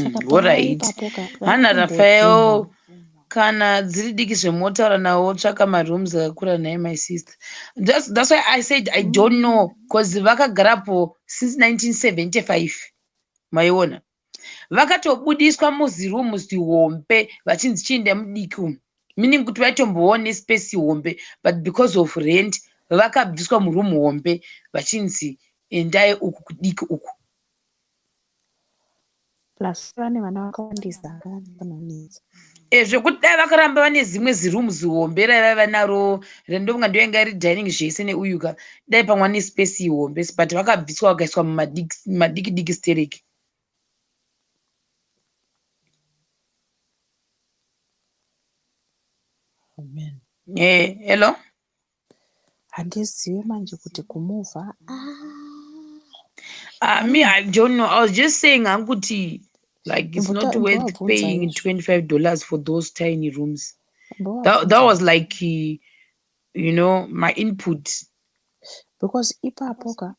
Saka pavari ipapo ka, vari Hana Rafael, kutombobvumwa. Kana dziri diki zvemotaura nawo, tsvaka marooms akakura naye, my sister. That's why I said I don't know, because vakagarapo since 1975, maiona vakatobudiswa muzirumu zihombe vachinzi chienda mudiki umu, meaning kuti vaitombovawo nespace hombe, but because of rent vakabviswa murumu hombe vachinzi endai uku kudiki uku. Plus vane vana vakawandisa, vanonetsa. Zvekuti dai vakaramba vane zimwe zirumu zihombe raivaiva naro, ndofunga ndoyanga iri dining zvese neuyuka, dai pamwe nespace ihombe, but vakabviswa vakaiswa mumadiki diki stereki. Amen. Hello. Handizivi manje kuti kumuvha, ah. Me, I don't know. I was just saying hangu kuti like it's not worth Imbovabvunza paying izvo. $25 for those tiny rooms. That Imbovabvunza was like my input. Because ipapo ka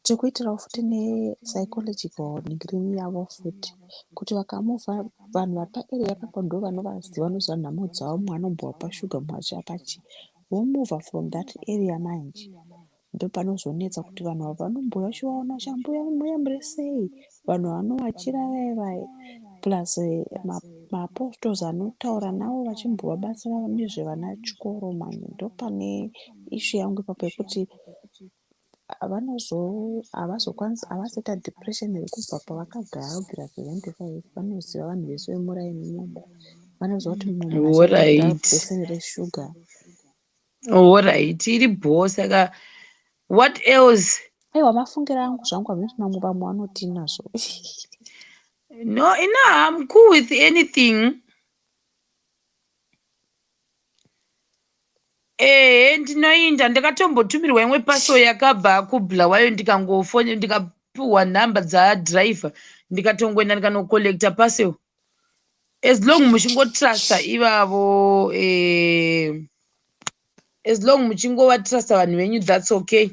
tiri kuitirawo futi nepsychological nhingirini yavo futi, kuti vakamuvha, vanhu vari paarea ipapo ndo vanovaziva, vanoziva nhamo dzavo. Mumwe anombovapa shuga, mumwe achiapa chii, vomuvha from that area. Manje ndo panozonetsa kuti vanhu ava vanombouya vachivaona, chambuya muya muri sei, vanhu vanovachira vai vai, plus maapostles anotaura navo vachimbovabatsira nezvevana chikoro. Manje ndo pane issue yangu ipapo yekuti havazokwanisi, havazoita depression rekubva pavakagara kubvira 75. Vanoziva vanhu vese vemuraini imomo, vanoziva kuti mumwe munhu achaita beseni reshuga. Alright, iri bho. Saka what else? Aiwa, mafungiro angu zvangu, hamisi mamwe vamwe vanoti nazvo. No, ina, I'm cool with anything. Ehe, ndinoinda. Ndakatombotumirwa imwe parcel yakabva kuBulawayo, ndikangofone, ndikapiwa nhamba dzadhiraivha, ndikatongoenda ndikanocollecta parcel. As long muchingotrusta ivavo, as long muchingovatrusta vanhu venyu, that's okay.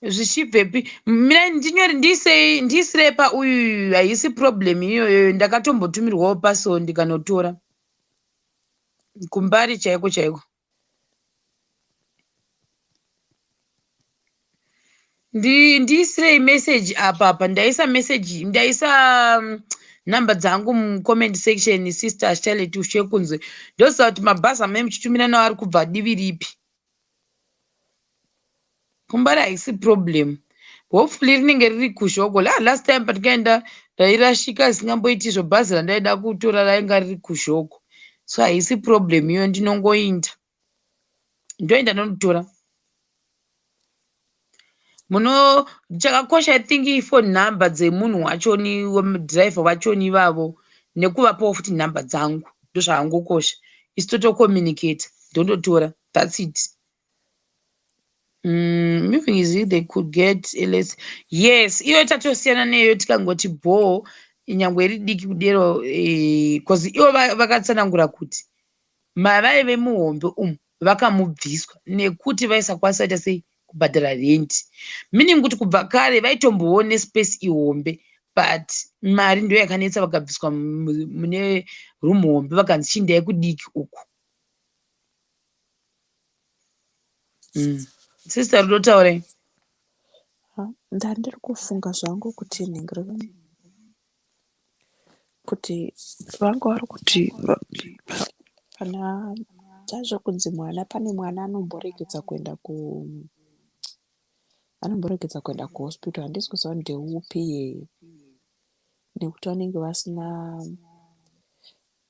Zvichibvepi? Mirai ndinyore, ndiisei, ndiisirei pauyu. Haisi problem iyoyo. Ndakatombotumirwawo parcel, ndikanotora kumbari chaiko chaiko. Ndiisirei message apa. Apa ndaisa message, ndaisa nhamba dzangu mucomment section. Sister Charlotte Ushekunze, ndoziva kuti mabhazi amai muchitumira nawo ari kubva divi ripi. Kumbari haisi problem. Hopefully rinenge riri kuZhoko. La last time patikaenda rairashika zvisingamboiti izvo. Bhazi randaida kutora rainga riri kuZhoko, so haisi problem iyoyo. Ndinongoinda, ndoenda ndonotora. Muno chakakosha, I think, iphone number dzemunhu wachoni, dhiraivha wachoni ivavo, nekuvapawo futi nhamba dzangu. Ndozvakangokosha. Isu totocommunicate, ndondotora, that's it. Moving is they could get less. Yes, iyo tatosiyana neyo. Tikangoti bho, nyangwe iri diki kudero, because ivo vakatsanangura kuti mavaive muhombe umu vakamubviswa nekuti vaisakwanisa ita sei kubhadhara rent, meaning kuti kubva kare vaitombowo nespace ihombe, but mari ndo yakanetsa. Vakabviswa mune room hombe, vakanzi chiindai kudiki uku. Sister Rudo, taurai. Ndandiri kufunga zvangu kuti nhingirini, kuti vanga vari kuti pana chazvo kunzi mwana, pane mwana anomboregedza kuenda kuhospital. Handisi kuziva kuti ndeupi yeye, nekuti vanenge vasina.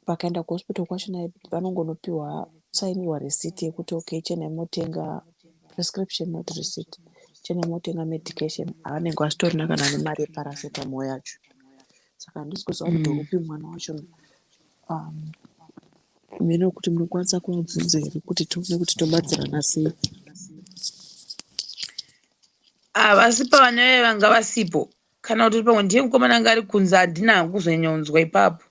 Vakaenda kuhospital kwachona vanongonopiwa, sainiwa receipt yekuti okay, chenai motenga prescription, not receipt, chenai motenga medication. Havanenge vasitorina kana nemari yeparacetamol yacho. Saka handisi kuziva kuti ndeupi mwana wacho. Mheno kuti munokwanisa kuvabvunza here kuti tione kuti tobatsirana sei. Havasi pavana vaye vanga vasipo, kana kuti pamwe ndiye mukomana anga ari kunze. Handina hangu kuzonyanyonzwa ipapo.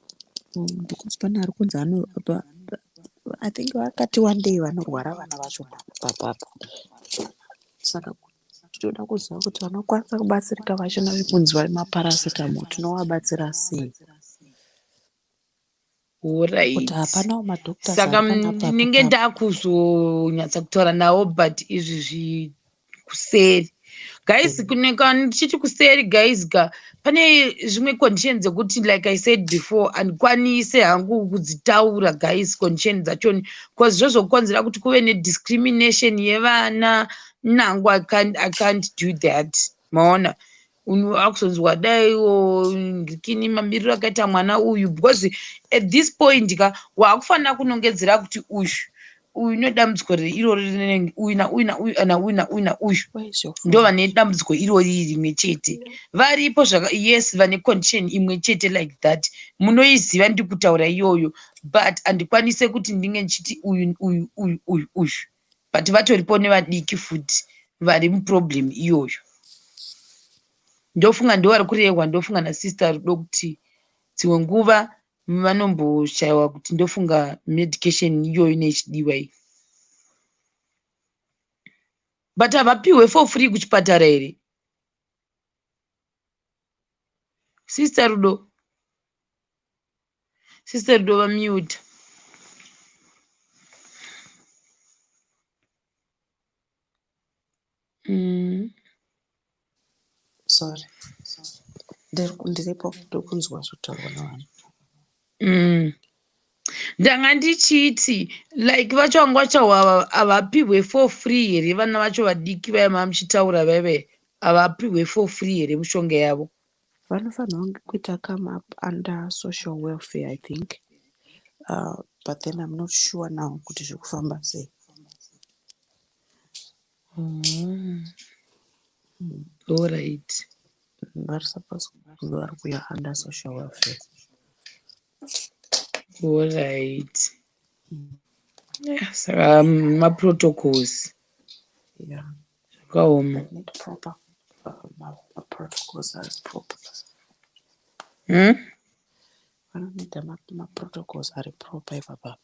Because pane ari kunzi ano I think vakati wandei vanorwara vana vacho papapo. Saka tinoda kuziva kuti vanokwanisa kubatsirika vachona vekunzi vari maparacetamol tinovabatsira sei, kuti hapanawo madoctors Saka ari panapa. Ndinenge Papo. Ndakuzonyatsa kutaura navo, but izvi kuseri, guys. Kuneka ndichiti kuseri, guys ka, pane zvimwe condition dzekuti, like I said before, handikwanise hangu kudzitaura, guys, condition dzachoni, because zvozokonzera kuti kuve nediscrimination yevana nangu. I can't do that. Maona, akuzonzwa daiwo ndikini mamiriro akaita mwana uyu, because at this point ka, waakufanira kunongedzera kuti uyu Uyu nedambudziko irori rinenge uyu nauyu nauyu nauyu nauyu nauyu Where is your ndo phone? Vane dambudziko irori rimwe chete varipo zvaka, yes, vane condition imwe chete like that. Munoiziva ndiri kutaura iyoyo, but handikwanise kuti ndinge ndichiti uyu, uyu, uyu, uyu, uyu, but vatoripo nevadiki futi vari muproblem iyoyo. Ndofunga ndo vari kurehwa, ndofunga nasister Rudo kuti dzimwe nguva vanomboshayiwa kuti ndofunga medication iyoyo inechidiwa iyi, but havapiwe for free kuchipatara here, Sister Rudo? Sister Rudo vamute. Sorry. Ndiripo, ndiri kunzwa zvekutaurwa navanhu. Ndanga ndichiti like vacho vanga vacho havapiwe for free here? Vana vacho vadiki vaya mamuchitaura vaive havapiwe for free here mishonga yavo? Vanofanirwa kuita come up under social welfare, I think. But then I'm not sure now kuti zviri kufamba sei. Alright. Vari supposed kunge vari kuya under social welfare. Alright. Yeah, saka maprotocols zvakaoma. They need proper maprotocols ari proper. Vanonoita maprotocols ari proper ipapa.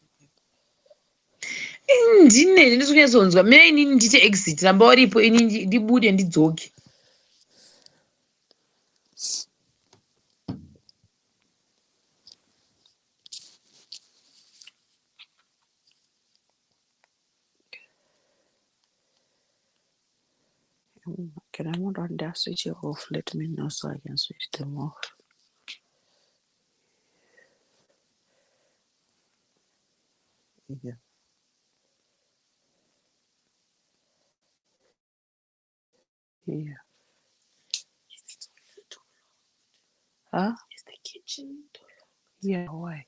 Ndine ndisi kunyatsonzwa mina inini ndite exit, ramba uripo, ini ndibude ndidzoke. Can I want on that switch it off? Let me know so I can switch them off. Yeah. Yeah. Huh? Is the kitchen door? Yeah, why?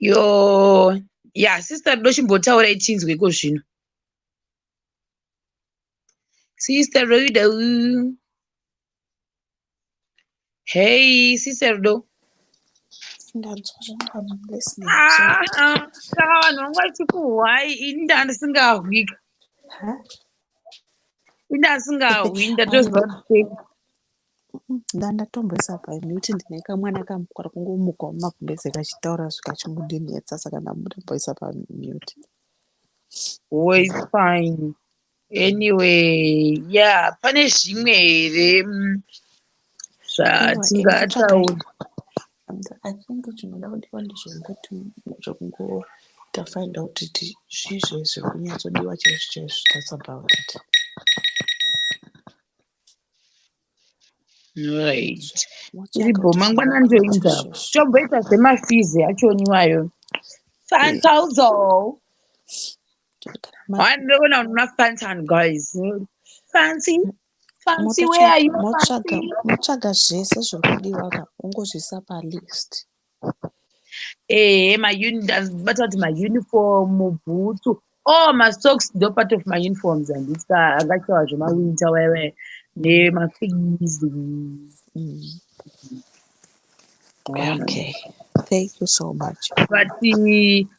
Yo, ya, Sister Rudo, chimbotaura ichinzwe iko zvino. Sister Rudo, hey, Sister Rudo. Ndanzwa zvangu, I'm listening. Ah, Sorry. ah, saka vanhu vanga vachikuhwai, ini ndandisingahwi. Huh? Ini ndandisingahwi, ndatoziva kuti Ndandatomboisa pamute, ndine kamwana kari kungomuka mumagumbeze kachitaura zvikachingondinetsa, saka ndamboisa pamute. Oh, it's fine. Anyway, yeah, pane zvimwe here Aiwa, zvatingataura? I think chinoda kudiwa ndezvekungoti zvekungoita find out kuti zvii zviri kunyatsodiwa chaizvo chaizvo. That's about it. Right. Motsvaga Iribo kuti mangwana zvinodiwa ndoinza. chaizvo. Tomboita zvemafees achoniwayo. Fantauzo. Kana Wandiona una Fantan, guys. Fancy. Fancy, where are you? motsvaga Fancy? motsvaga zvese zviri kudiwa ka, ungozviisa palist. Eh, bata kuti mauniform, bhutsu. Oh, masocks ndo part of my uniforms, handiti angachawa zvemawinter wewe nemafees. Okay, thank you so much. But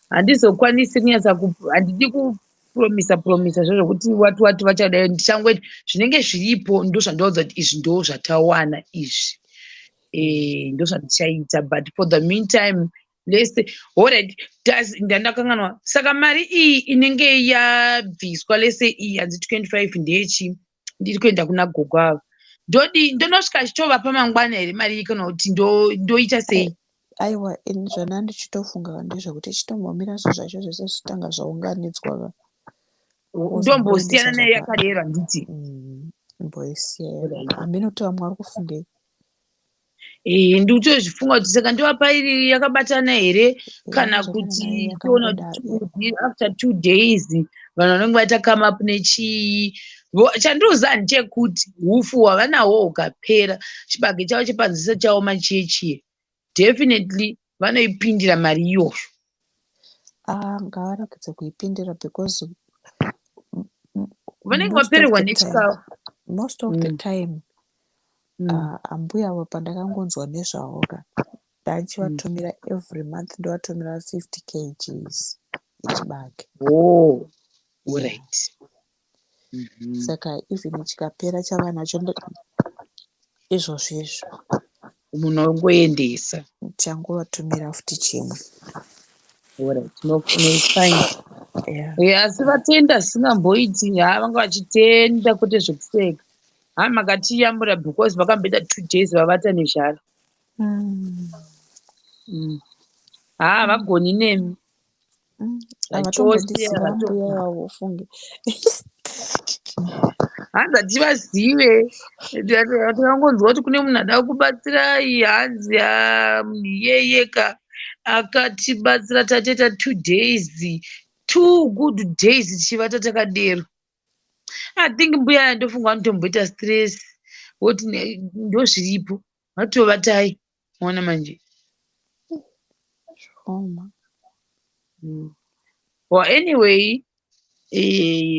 handizokwanisi kunyatsa handidi kupromisa promisa zvezvokuti wati wati vachadai, ndichangoiti zvinenge zviripo ndo zvandaudza kuti izvi ndo zvatawana izvi. Ndozvandichaita, but for the meantime, let's, alright, ndandakanganwa. Saka mari iyi inenge yabviswa lese iyi, hanzi 25 ndeyechi ndiri kuenda kuna gogo ava. Ndodi ndonosvika achitovapa mangwana here mari iyi, kana kuti ndoita sei? Aiwa, ini zvana ndichitofunga ndezvekuti chitombomira zvinhu zvacho zvese zvitanga zvaunganidzwa ka. Ndombosiyana nayo yakadero, handiti? Mboisiya yakadaro. Hameno kuti vamwe vari kufungei. Ndikutozvifunga kuti saka ndovapa iri yakabatana here, kana Zvakana kuti nayo toona kuti yakangodaro. after 2 days vanhu vanenge vaita come up nechii. Chandinoziva ndechekuti hufu hwavanahwo hukapera, chibage chavo chepanzisa chaoma chiye chiye, definitely vanoipindira mari iyoyo. Ah, ngavaregedze kuipindira because Vanenge most of vapererwa the time nechikafu. Most of the time, ambuya avo, pandakangonzwa nezvavo ka, ndachivatumira every month, ndovatumira 50 kgs echibage. Oh, Yeah. alright. Saka even chikapera chavanacho izvozvo izvo, Munhu ongoendesa. Changovatumira futi chimwe. Alright, no, no, it's fine. Yeah. Asi vatenda zvisingamboiti. Ha, vanga vachitenda kwete zvekuseka. Ha, makatiyamura because vakamboita 2 days vavata nezhara. Ha, havagoni nemi. Zvachose. Havatombondiziva mbuya vavo, ufunge. Hanzi hativazive, takangonzwa kuti kune munhu ada kubatsirai. Hanzi, "Ah, munhu iyeyeka akatibatsira, tatoita 2 days, two good days tichivata takadero." I think mbuya, ndofunga vanotomboita stress, woti ndozviripo, vatovatai, maona manje. Zvoma. Well, anyway,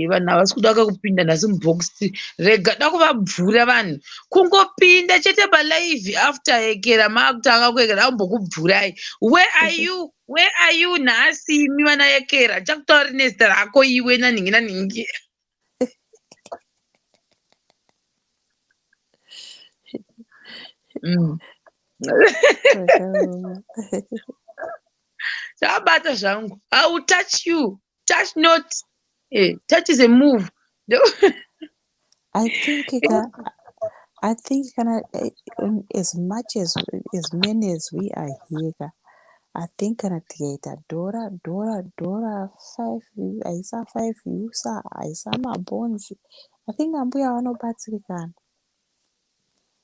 vanhu havasi kuda kakupinda nhasi mubox. Rega da kuvabvura vanhu kungopinda chete palive after ekera, maakutanga kuekera, ambokubvurai. Where are you? Where are you nhasi, imi vana ekera? Chakutauri nezita rako iwe, nanhingi nanhingi. Zvakaoma. Chabata zvangu. I will touch you. Touch not. Touch is a move. I think ka, I think kana as much as many as we are here ka, I think kana tikaita dhora dhora dhora five, haisa five usa, haisa mabhonzi, I think ambuya vanobatsirikana.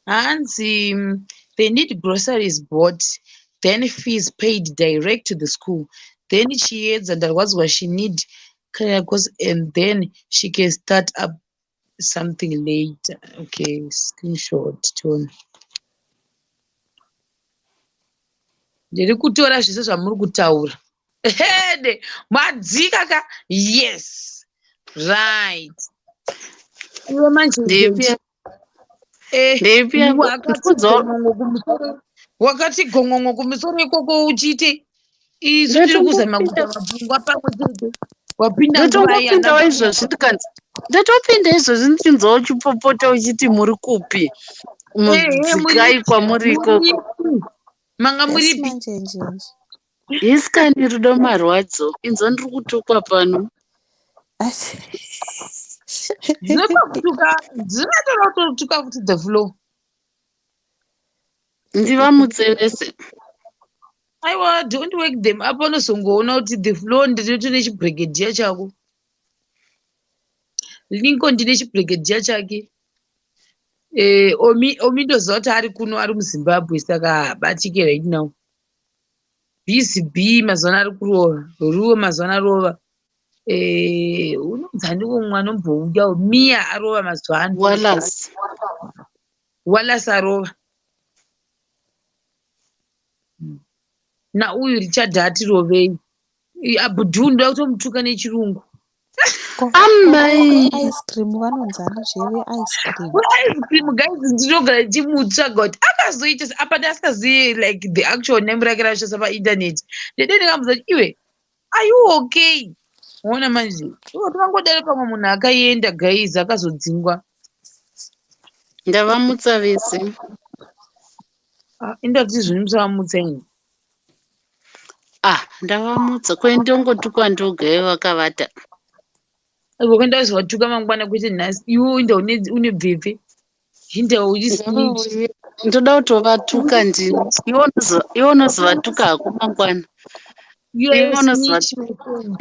Hanzi they need groceries bought, then fees paid direct to the school, then Chiedza ndarwadzwa, she need course, and then she can start up something later. Okay, screenshot tone. Ndiri kutora zvese zvamuri kutaura. Hede madzika ka. Yes, right, iwe manje. Ndeipi? Eh, Ndeipi yako? Wakati Ndikudzawo. gongongo kumusoro, wakati gongongo kumusoro ikoko uchiite isu tiri kuzama kuita mapfungwa pamwe chete, wapinda nguva iyi. Ndotongopindawo izvozvi, ndikanzi ndatopinda izvozvi, ndichinzwa uchipopota uchiti muri kupi, mudzikai kwamuri ikoko. Muripi? Manga Esi muripi? manjenjenje. Isikani rudo marwadzo, inzwa, ndiri kutukwa pano. Dzinopa kutuka, dzinotoda kutotuka futi the floor. Ndivamutse vese. Aiwa, don't wake them up, anozongoona kuti the floor ndinoto nechibrigadier chako. Lincoln ndine chibrigadier chake. Omi ndoziva kuti ari kuno, ari muZimbabwe, saka haabatike right now. Busy b mazuva ano ari kurova ruo, mazuva ano arova. Unonzi andiko mumwe anombouya, Mia arova mazuva ano. Wallace. Wallace arova, nauyu Richard atirovei. Abdul ndoda kutomutuka nechirungu. Amai. Ice cream vanonzi ani zveve ice cream? Ice cream, guys, ndinogara ndichimutsvaga kuti akazoita apa ndasingazivi like the actual name rake rashandisa painternet. Ndede ndikamuudza kuti, "Iwe, are you okay?" Ona manje, iwo tingangodaro pamwe munhu akaenda, guys, akazodzingwa. Ndavamutsa vese. Ah, indati zvini musavamutsa ini. Ah, ndavamutsa. Ko ndongotukwa ndoga ivo vakavata. Aiwa kuenda kuzovatuka mangwana kwete nhasi. Iwe inda une bvepfe. Hinda uri snitch. Ndoda kutovatuka ndini. Iwe unozovatuka hako mangwana. You are Iwe a unozova snitch, my friend.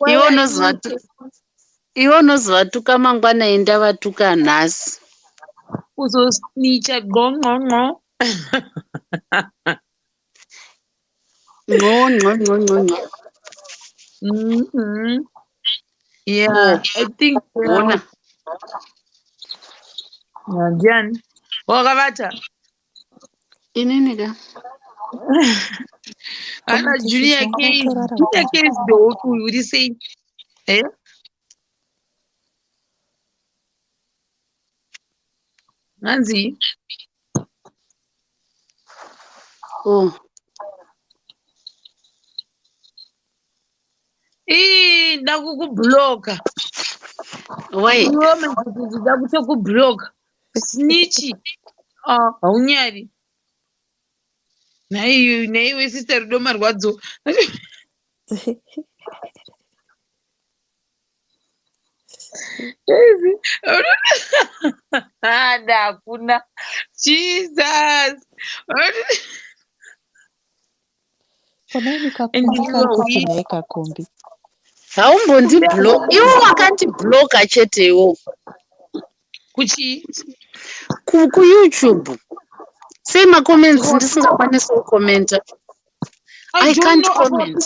Why iwe are you unozovatuka iwe unozovatuka mangwana ini ndavatuka nhasi. Uzosnitcha ngqongqongqo. Ngqo ngqo ngqo ngqo ngqo. Yeah, Oh, I think wona. Ndiani? Wakavata? Inini ka? Ana Comment Junior section K. vakatorara Junior kudhara. K is the hope uri sei? Eh? Hanzi? Oh. Ii, ndakukubloka. Why? Iwe manje ndakutokubloka. Snitch. Ah, haunyari. Nhai, nhaiwe sister Rudo Marwadzo. Ah, ndakuna. Jesus. Konai And kakombi you kari are kupi weak. nhai kakombi? Haumbondiblock. Iwe wakandibloka chete iwo. Kuchi? Ku YouTube. Sei macomments ndisingakwanisi kukomenta. I I don't can't know about comment.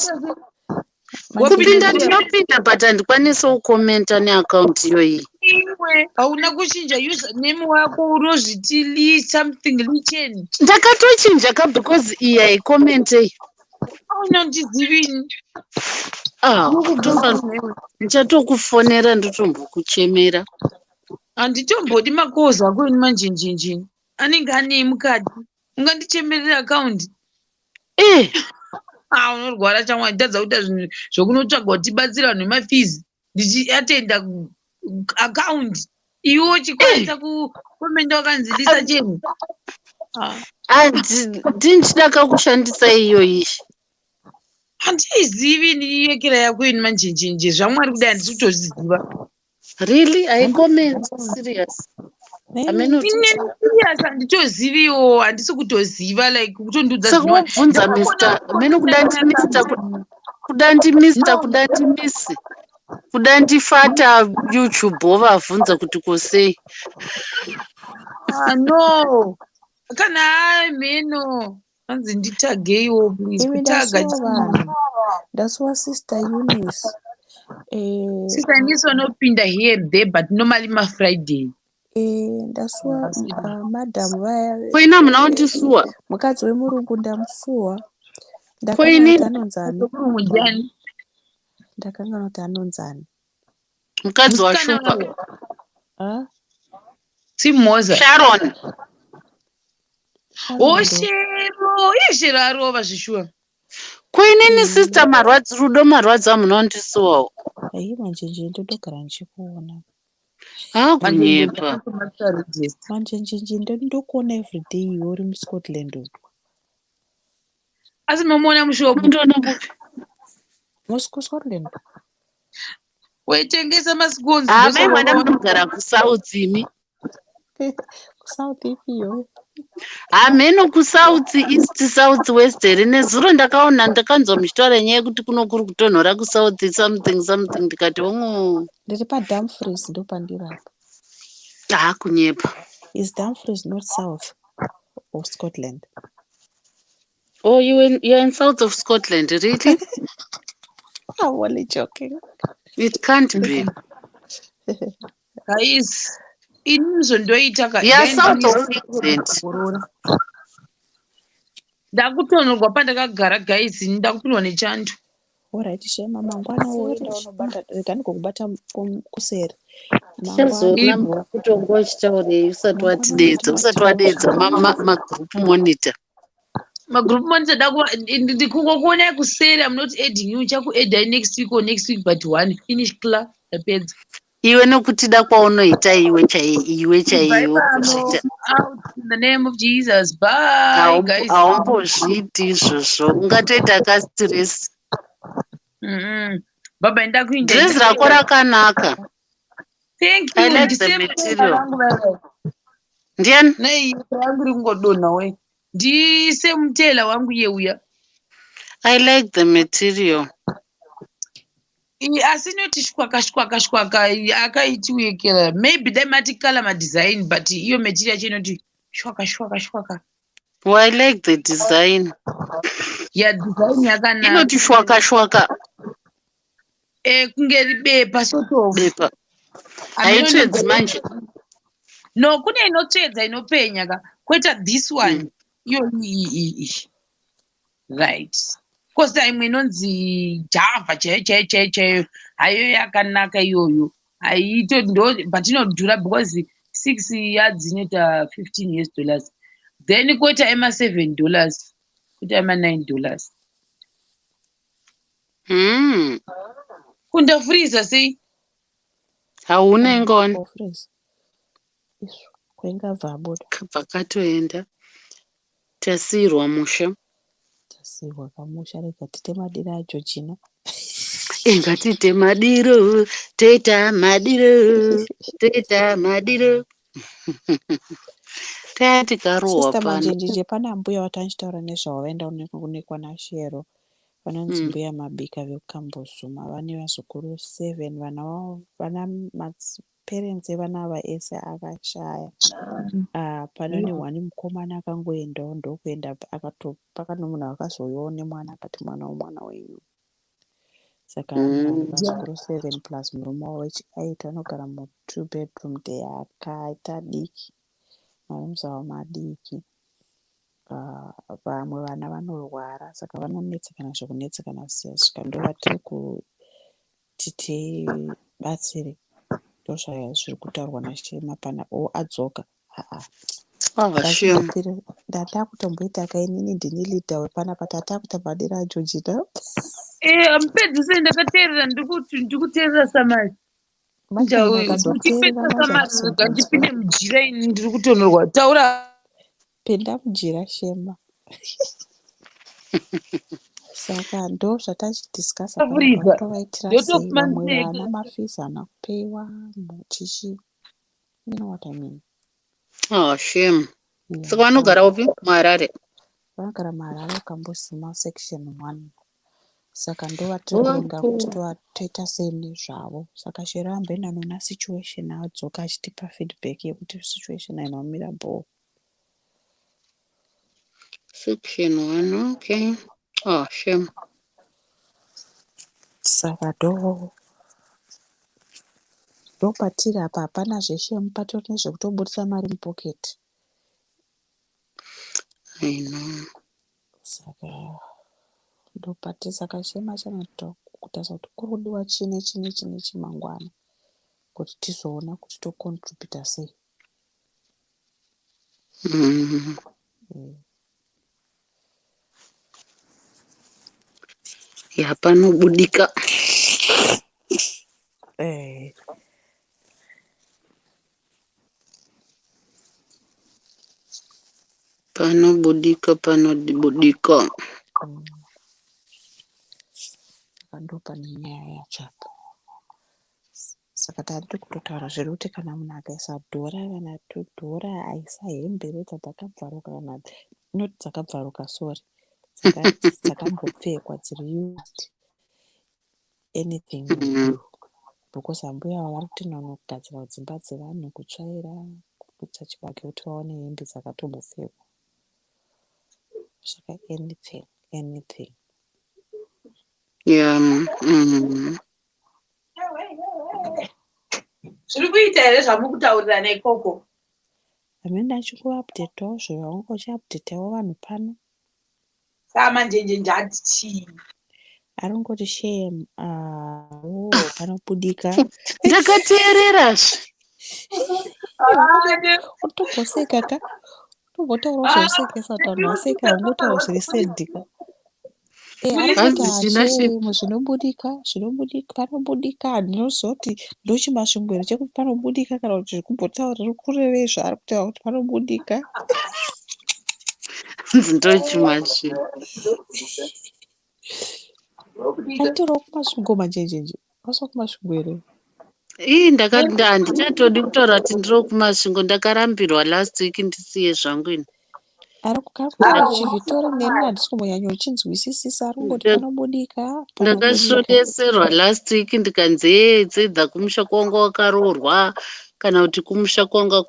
Wapinda Kupinda sei? ndinopinda but handikwanisi kukomenta neakaunti iyoyi. Iwe hauna kuchinja username wako unozviti Lee something Lee Chen. Ndakatochinja ka because iyi haikomente. Auna ndizivi ini. Ah, ndichatokufonera ndotombokuchemera. Handitombodi makozi ako ini manjinjinjini. Anenge anei mukati. Ungandichemerera akaundi. Eh, Ah, unorwara chamwari tadza kuita zvinhu zvokunotsvaga kuti tibatsire vanhu vemafizi. Ndichiatenda akaundi. Iwe uchikwanisa kukomenda wakanzi Lisa Chen. Ah. ndinchida kakushandisa iyoyi. Handiizivi ini yekera yako ini manjinjinji. ZvaMwari kudai handisi kutozviziva. Really? Haicomment serious. Hameno Ine serious handitoziviwo, handisi kutoziva like kutondiudza saka zvinova. wobvunza Ndakaona Mr. Meno kuda ndi Mr. Kuda ndi Mr. No. Kuda ndi Miss. Kuda ndifata YouTube wovavhunza kuti kosei. Ah, no. Kana mheno. Hanzi nditageiwo please. Imi Kutaga ndasuwa vanhu. Ndasuwa sister Eunice. Eh, Sister Eunice vanopinda here and there but normally maFriday. eh, ndasuwa madam vaya Ko ina hamuna kundisuwa? mukadzi wemurungu ndamusuwa. Ko Ndakanganwa ini kuti anonzani. Murungu ndiani? Ndakanganwa kuti anonzani. Mukadzi Musikana waShupa. wayo. Ah, Simoza. Sharon. Sharon Oh ndo. Shero, iye Shero arova zvishuwa. Ko inini sister Marwadzo Rudo Marwadzo hamuna kundisuwawo. Hai manjenje ndodogara ndichikuona. Hakunyepa. Manjenjenje ndokuona everyday iwe uri muScotland umu. Asi mamuona mushopu. Mundiona kupi? MuScotland. Waitengesa masikonzi. Ah, mai mwana munogara kuSouth imi. KuSouth ipiyo. Hameno kuSouth East South West here nezuro ndakaona ndakanzwa muchitaura nyaya yekuti kuno kuri kutonhora kuSouth something something ndikati ongo Ndiri paDumfries ndopandiri apa. hakunyepa. Is Dumfries not south of Scotland? Oh, you're in south of Scotland, really? I'm only joking. It can't be. Guys, ini zvondoita ka. Yeah, south of England. Ndakutonhorwa pandakagara guys, ndakupindwa nechando. Alright, Shema, mangwana woenda unobata rega ndigokubata kuseri. Mangwana Chazoona kutonga uchitaurei usati watideedza usati wadeedza magroup monitor. Magroup monitor ndakungokuonai kuseri. I'm not adding you. Chakuaddai next week or next week but one. Finish class. Ndapedza. Iwe nokutida kwaunoita iwe chai iwe Ibvai chaiwe pano. kuzviita. Out in the name of Jesus. Bye guys. Haumbozviiti izvozvo. Ungatoita kastress. Baba ndakuinda. Dress rako rakanaka. Thank I you. like the Ndisame material. vangu vaya. Ndiani? Nei yangu iri kungodonha we. Ndise mutela wangu iye uya. I like the material. Asi inoti shwaka shwaka shwaka akaitiwekera. Maybe dai mati color madesign but iyo material yacho inoti shwaka shwaka shwaka. Well, I like the design. Ya design yakanaka. Inoti shwaka shwaka. Eh, kunge ribepa sort of. Bepa. Haitsvedzi manje. No, kune inotsvedza inopenya ka. Kweta this one. Iyo iyi iyi. Right. Kosa imwe inonzi Java chaiyo chaiyo chaiyo chaiyo. Hayo yakanaka iyoyo. Haito ndo but inodhura because 6 yards inoita 15 US dollars. Then koita ema 7 dollars. Koita ema 9 dollars. Kundafuriza sei? Hauna ingoni. Ofreeze. Izvo kwaingabva abuda. Kabva katoenda. Tasiyirwa musha. Tasiyirwa kamusha rega tiite madiro aGeorgina. Ngatiite madiro, toita madiro, toita madiro. Taya tikarohwa Sister pano. Manjenjenje pana mbuya watanchitaura nezvavo vaenda kuonekwa naShero. Vanonzi mbuya Mabika vekuKambuzuma. Vane vazukuru 7 vana vavo vana maparents evana ava ese akashaya. Pane one mukomana akangoendawo ndokuenda pakano munhu akazouyawo nemwana akati mwana womwana wenyu. Saka vane vazukuru 7 plus murume wavo wechi8 vanogara mu2 bedroom yakaita diki. Marooms avo madiki. Vamwe vana vanorwara saka vanonetsekana zvekunetsekana svika ndovatiri kuti tibatsire. Ndozvazviri kutaurwa naShema pana adzoka. Haa. Ah, shame. Ndatakutomboita kainini ndini leader wepanapa tatakuita madiro aGeorgina. Eh, amupedzise ndakateerera ndikuteerera samari. Manje Uchipedzisa ukazoteerera manje samari rega ndipinde mujira ini ndiri kutonhorwa. Taura. Pinda mujira Shema. Saka ndo zvatachidiscussa panapa Afrika. tovaitira sei vamwe Ndotomanzeka. vana mafees haana kupeiwa chichi you know what I mean. Oh, shame. Yeah, Saka vanogara upi? MuHarare. Vanogara muHarare Kambuzuma section 1. Saka ndovatiri kuronga kuti toita sei nezvavo. Saka Shero amboenda anoona situation adzoka achitipa feedback yekuti situation haina kumira bhoo. Section 1, okay. Oh, shame. Saka ndopatiri apa hapana zveshe patori nezvekutobudisa mari mupoketi. I know. Saka ndopatiri saka Shema achanokutarisa kuti kuri kudiwa chii nechii nechii nechii mangwana kuti tizoona kuti tocontributa sei. Ya panobudika. Eh. Panobudika, panobudika. Saka ndopane nyaya yacho apa. Saka tari kutotaura zviri kuti kana munhu akaisa dhora kana tudhora aisa hembe reta dzakabvaruka kana not dzakabvaruka sorry dzakambopfekwa dziri used anything will do because ambuya ava vari kuti vanogadzira dzimba dzevanhu kutsvaira kuputsa chibage kuti vaone hembe dzakatombopfekwa. Saka anything anything. Yeah. Zviri kuita here zvamukutaurirana ikoko? Hamene achingoupdatewo zvaunenge uchiupdatewo vanhu pano. Samanjenjenje ati chii? Ari kungoti shame panobudika. Ndakateererazve. Utomboseka ka. Utombotaurawo zvekusekesa kuti vanhu vaseka ungotaura zviri sad ka. Ari Hanzi kuti china hashe zvinobudika, zvinobudika, panobudika. Ndinozoti ndochimasvingo here chekuti panobudika, kana kuti zvikumbotaura riri kurevei zvaari kutaura kuti panobudika. Hanzi ndochimasvingo. Aitorawo kumasvingo manjenjenje. Waswa kumasvingo here? Ii, ndakati handichatodi kutaura kuti ndiro kumasvingo, ndakarambirwa last week, ndisiye zvangu ini. Ari kutaura chivhitori, neni handisi kumbonyanyochinzwisisisa. Ari kungoti panobudika, panobudika. Ndakasvodeserwa last week, ndikanzi ee, dzedza kumusha kwanga wakaroorwa, kana kuti kumusha kwanga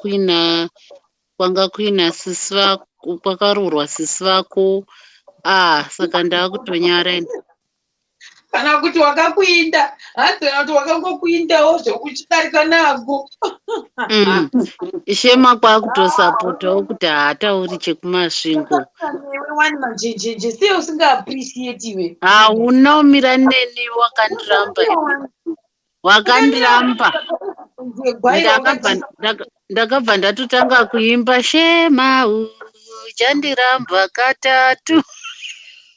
kuina sisi vako, kwakaroorwa sisi vako. Ah, saka ndaakutonyara ini. Kana kuti wakakuinda, hanzi kana kuti wakangokuindawo zvekuchidarika nako. Shema kwakutosapotawo kuti haatauri chekumasvingo. Newe wani manjenjenje, sei usingaappreciate iwe? Hauna umira neni, wakandiramba, wakandiramba. Ndakabva ndatotanga kuimba, "Shema uchandiramba katatu."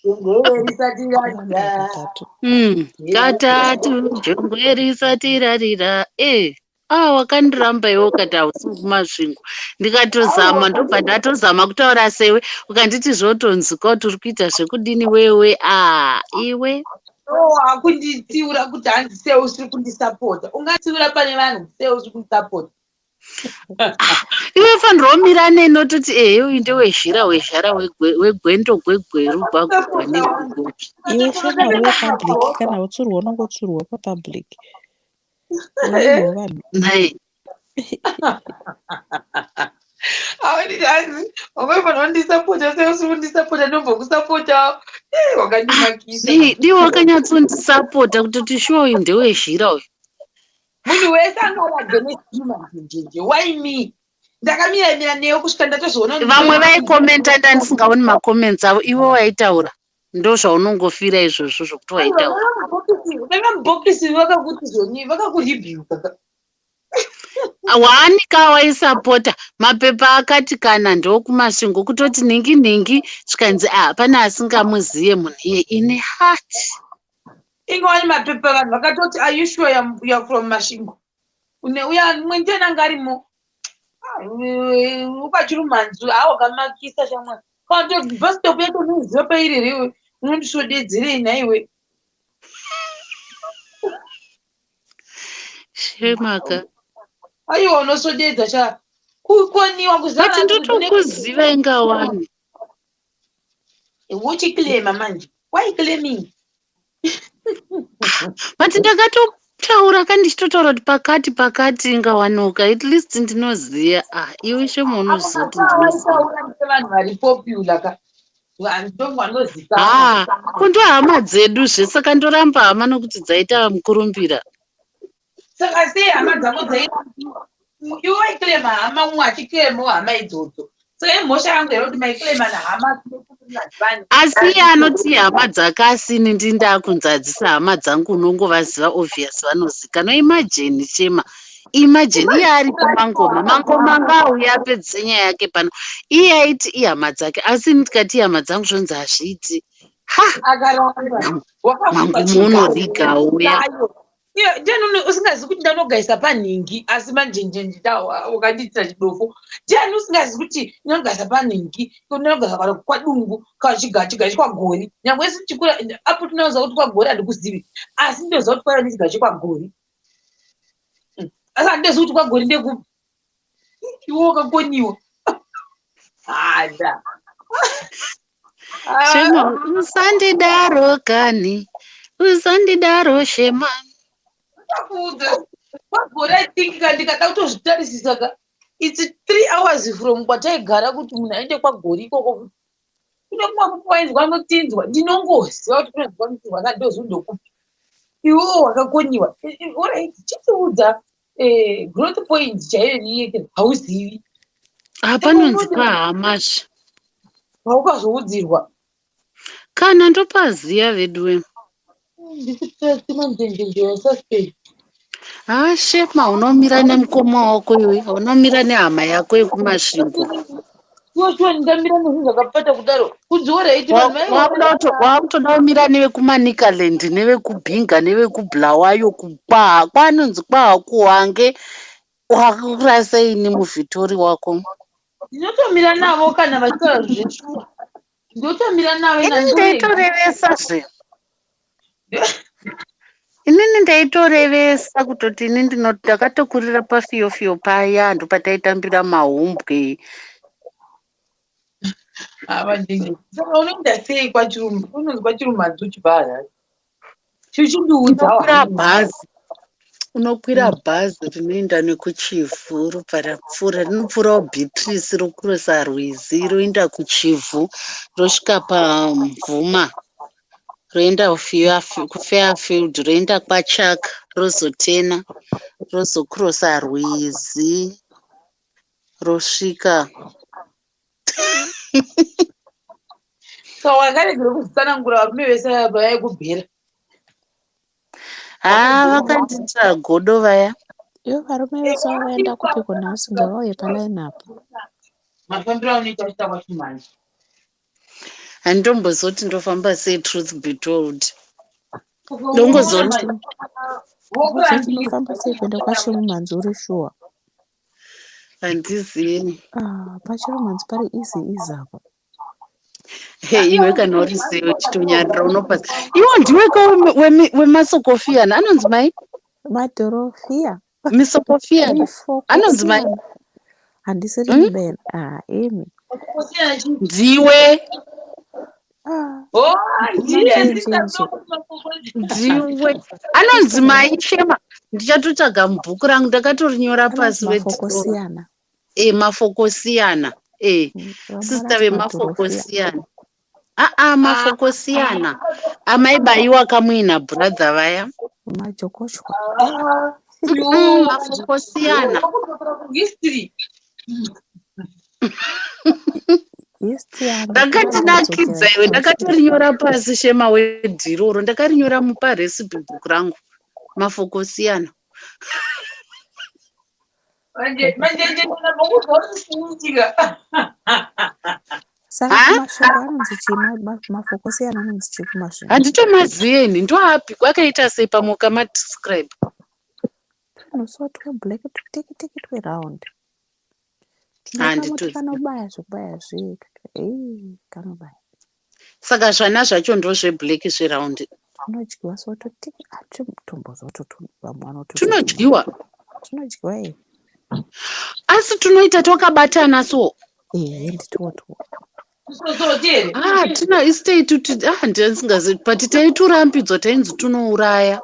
Risati rarira. Katatu. Katatu jongwe risati rarira. E ah, wakandiramba iwe, ukati hausi kumasvingo. Ndikatozama, ndobva ndatozama kutaura sewe, ukanditi zvotonzwika kuti uri kuita zvekudini wewe. A, iwe. No, hakunditsiura kuti hanzi sei usiri kundisapota. Ungatsiura pane vanhu sei usiri kundisapota? Iwe fanirwa kumira neni, ototi ehe, uyu ndewezhira, wezhara, wegwendo, gwegweru, gwagugwa negugopi. Iwe shema uri wepublic, kana utsurwa unongotsurwa papublic. Uriwo vanhu. Nai. Awanditi hanzi wamaifanira kundisapota, sei usiri kundisapota? Ndombokusapota, wakandimakisa. Di wakanyatsondisapota kutoti shuwa uyu ndewezhira uyu. Munhu wese anga ari against you, manjenjenje. Why me? Ndakamira mira newe kusvika ndatozoona kuti Vamwe vaikomenta, ndandisingaoni macomments avo. Iwe waitaura, ndo zvaunongofira izvozvo zvokuti waitaura. Vanga mubhokisi vakakuti zvoni, vakakuribhuka. Waanika waisapota mapepa akati kana ndokumasvingo, kutoti nhingi nhingi, zvikanzi a pane asingamuziye munhu iye ine heart. Ingawani mapepa, vanhu vakatoti, "Are you sure you are from Masvingo?" Une uya mumwe ndiani anga arimo? Ah, ukachirumanzu ha, wakamakisa shamwari. Kana kuti bus stop yacho unoziva pairi here? Unondisvodedzerei nhaiwe? Shemaka. Aiwa, unosvodedza cha kukoniwa. But ndotokuziva ingawani. Uchiclaima manje, why claiming? But ndakatotaura ka, ndichitotaura kuti pakati pakati ingawanuka, at least ndinoziva. Ah, iwe shema, unoziva kuti ndinoziva. Autaura vanhu vari popular ka, vanhu vanozikanwa. Ha, kundo hama dzedu zve, saka ndoramba hama nokuti dzaita mukurumbira? Saka sei hama dzako dzairambiwa? Iwe waiclaima hama, umwe achiclaimawo hama idzodzo. Saka imhosva yangu here kuti maiclaima nahama? Vanhu Asi iye anoti hama dzake, asini ndi ndakunzadzisa hama dzangu, unongovaziva, obvious, vanozikanwa. Imagine Shema, imagine iye ari kumangoma, mangoma ngaauye apedzise nyaya yake pano. Iye aiti ihama dzake, asi ini ndikati ihama dzangu, zvonzi hazviiti. Ha. Akaramba. Mangumo unoriga uya. Ndiani usingazivi kuti ndanogaisa panhingi? Asi manjenjenje wakandiitira chidofo. Ndiani usingazivi kuti ndinogaisa panhingi, ndinogaisa kana kwadungu, kana chiga chekwagori? Nyange isi chikura apo tinoziva kuti kwagori handikuzivi, asi ndinoziva kuti kwaiva nechiga chekwagori. Asi handizivi kuti kwagori ndekupi. Iwe wakakoniwa hada. Shema, usandidaro kani, usandidaro Shema. Kuudza kwagori, I think ka ndikada kutozvitarisisa ka, it's 3 hours from kwataigara kuti munhu aende kwagori ikoko. Kune kumwe kuti wainzwa notsinzwa, ndinongoziva kuti kunonzwa notsinzwa, kandozi ndokupi. Iwewo wakakoniwa. Alright, chitiudza growth point chaiyo niyeke hauzivi. Hapanonzi pahamazve. Paukazoudzirwa. Kana ndopaziya veduwe. Ndikumanjenjenje suspect. Ha, Shema, unomira nemukoma wako iwe, unomira nehama yako yekumasvingo. Shuwa shuwa ndingamira nezvinhu zvakapata kudaro. Kunzi alright vanhu Wakutoda kumira nevekuManicaland, nevekuBinga, nevekuBulawayo, kwanonzi kwaHakuhwange. Wakurasei muvhitori wako? Ndinotomira navo kana vachitaura zveshuwa. Ndinotomira navo. Inini ndaitorevesa zve. Inini ndaitorevesa kutoti ini ndakatokurira pafiyo-fiyo paya, ndopataitambira mahumbwe. Saka unoenda sei unonzi kwaChirumhanzu uchibva Harare? Chichindiudza. Unokwira bhazi. Unokwira bhazi rinoenda nekuChivhu, robva rapfuura, rinopfuurawo Beatrice, rokurosa rwizi, roenda kuChivhu, rosvika paMvuma, roenda kuFairfield, roenda kwaChaka, rozotena, rozokurosa rwizi, rosvika. Saka wakaregera kuzvitsanangura varume vese vaikubhera. Haa, vakandiitira godo vaya. Ivo varume vese vavaenda kupiko nhasi? Ngavauye paline apo. Mafambiro aunoita uchita kwaChimhanzu. Handitombozoti ndofamba sei, truth be told. Ndongozoti Wozoti unofamba sei kuenda kwaChirumhanzu uri shuwa? Handizivi. Ah, paChirumhanzu pari easy easy apa. Hey, iwe kana uri sei uchitonyarira unopasa. Iwo ndiwe ka wemasokofiana anonzi mai? Madhorofiya. Misokofiana. Anonzi mai? Handisiri mubena. Ah, imi. Ndiwe. Ah, Oh, ndiye. Manjenjenje. Ndiwe. Anonzi mai Shema. Ndichatotsvaga mubhuku rangu, ndakatorinyora Anonzi pasi wedhiro. Mafokosiyana. E, Mafokosiyana. E, Vamwe sister vanoti madhorofiya. vemafokosiyana. Aa, mafokosiyana. Amai Baiwa kamuina brother vaya. Majokoshwa. Mafokosiyana. History. History. Rakatinakidza iwe, ndakatorinyora pasi, Shema wedhiroro, ndakarinyora muparecipe book rangu. Mafokosiyana. Manje manje ndinokuudza kuti chinoitika. Saka Ha? kuMasvingo anonzi chii? Mafokosiyana anonzi chii kuMasvingo? Handitomazivi ndoapi, kwakaita sei pamwe ukamadescribe. Tunosuwa tweblack, tutiki tweround. Tine kamuti Handitozivi. kanobaya zvekubaya zvee. Ei, kanobaya. Saka zvana zvacho ndozveblack zveround. Tunodyiwa so tutiki atitomboziva kuti vamwe vanoti Tunodyiwa? Tunodyiwa e. Asi tunoita twakabatana so? Ehe, nditotwo. Tusosoti here? Ah, tina isitei ah, ndingazi, but taiturambidzwa, tainzi tunouraya.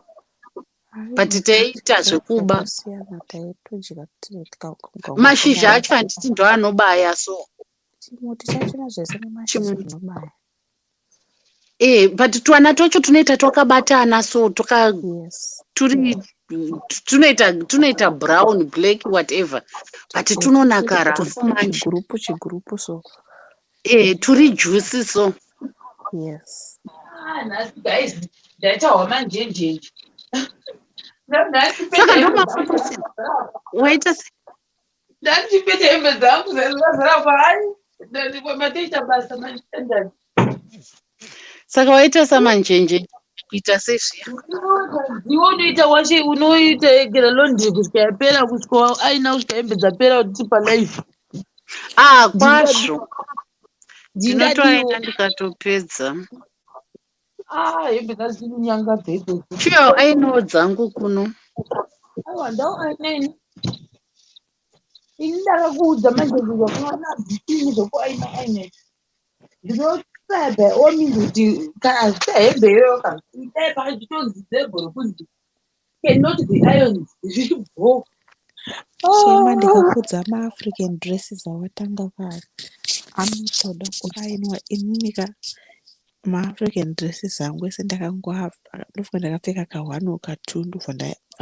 But taiita zvekuba. Siyana taitodya. Mashizha acho handiti ndo anobaya so? Chimuti chachona zvese nemashizha Chimuti. zvinobaya. E, but twana twacho tunoita twakabatana so twaka turi tunoita brown, black, whatever, but tunonaka rafu manje. Chigurupu chigurupu so. E, turi juicy so. Yes. Ah, nhasi guys ndaitahwa manjenjenje. Nhasi Saka ndomafokosi waita se Ndandipete hembe dzangu zazara kwaai matoita basa mandandani. Saka waita samanjenje kuita sezviya? Iwe unoita washe, unoita egera laundry kusvika yapera, kusvika aina, kusvika hembe dzapera kuti palife. Ah, kwazvo ndinotoaenda ndikatopedza. Ah, hembe dzazvinonyangadza idzodzo. Chiyo ainawo dzangu kuno. Aiwa, ndau ainaini. Ini ndakakuudza manje kuona zvisini zvokuaina aina, ndinotsaya by all means kuti kana zvita hembe iyoyo ka, itai pachitonzi label rekunzi cannot be ironed, zvichibho. Shema, ndikakudza maAfrican dresses awatanga kare anotoda kuainwa. Inini ka, maAfrican dresses angu ese ndakangoa, ndofunga ndakapfeka ka1 or ka2, ndobva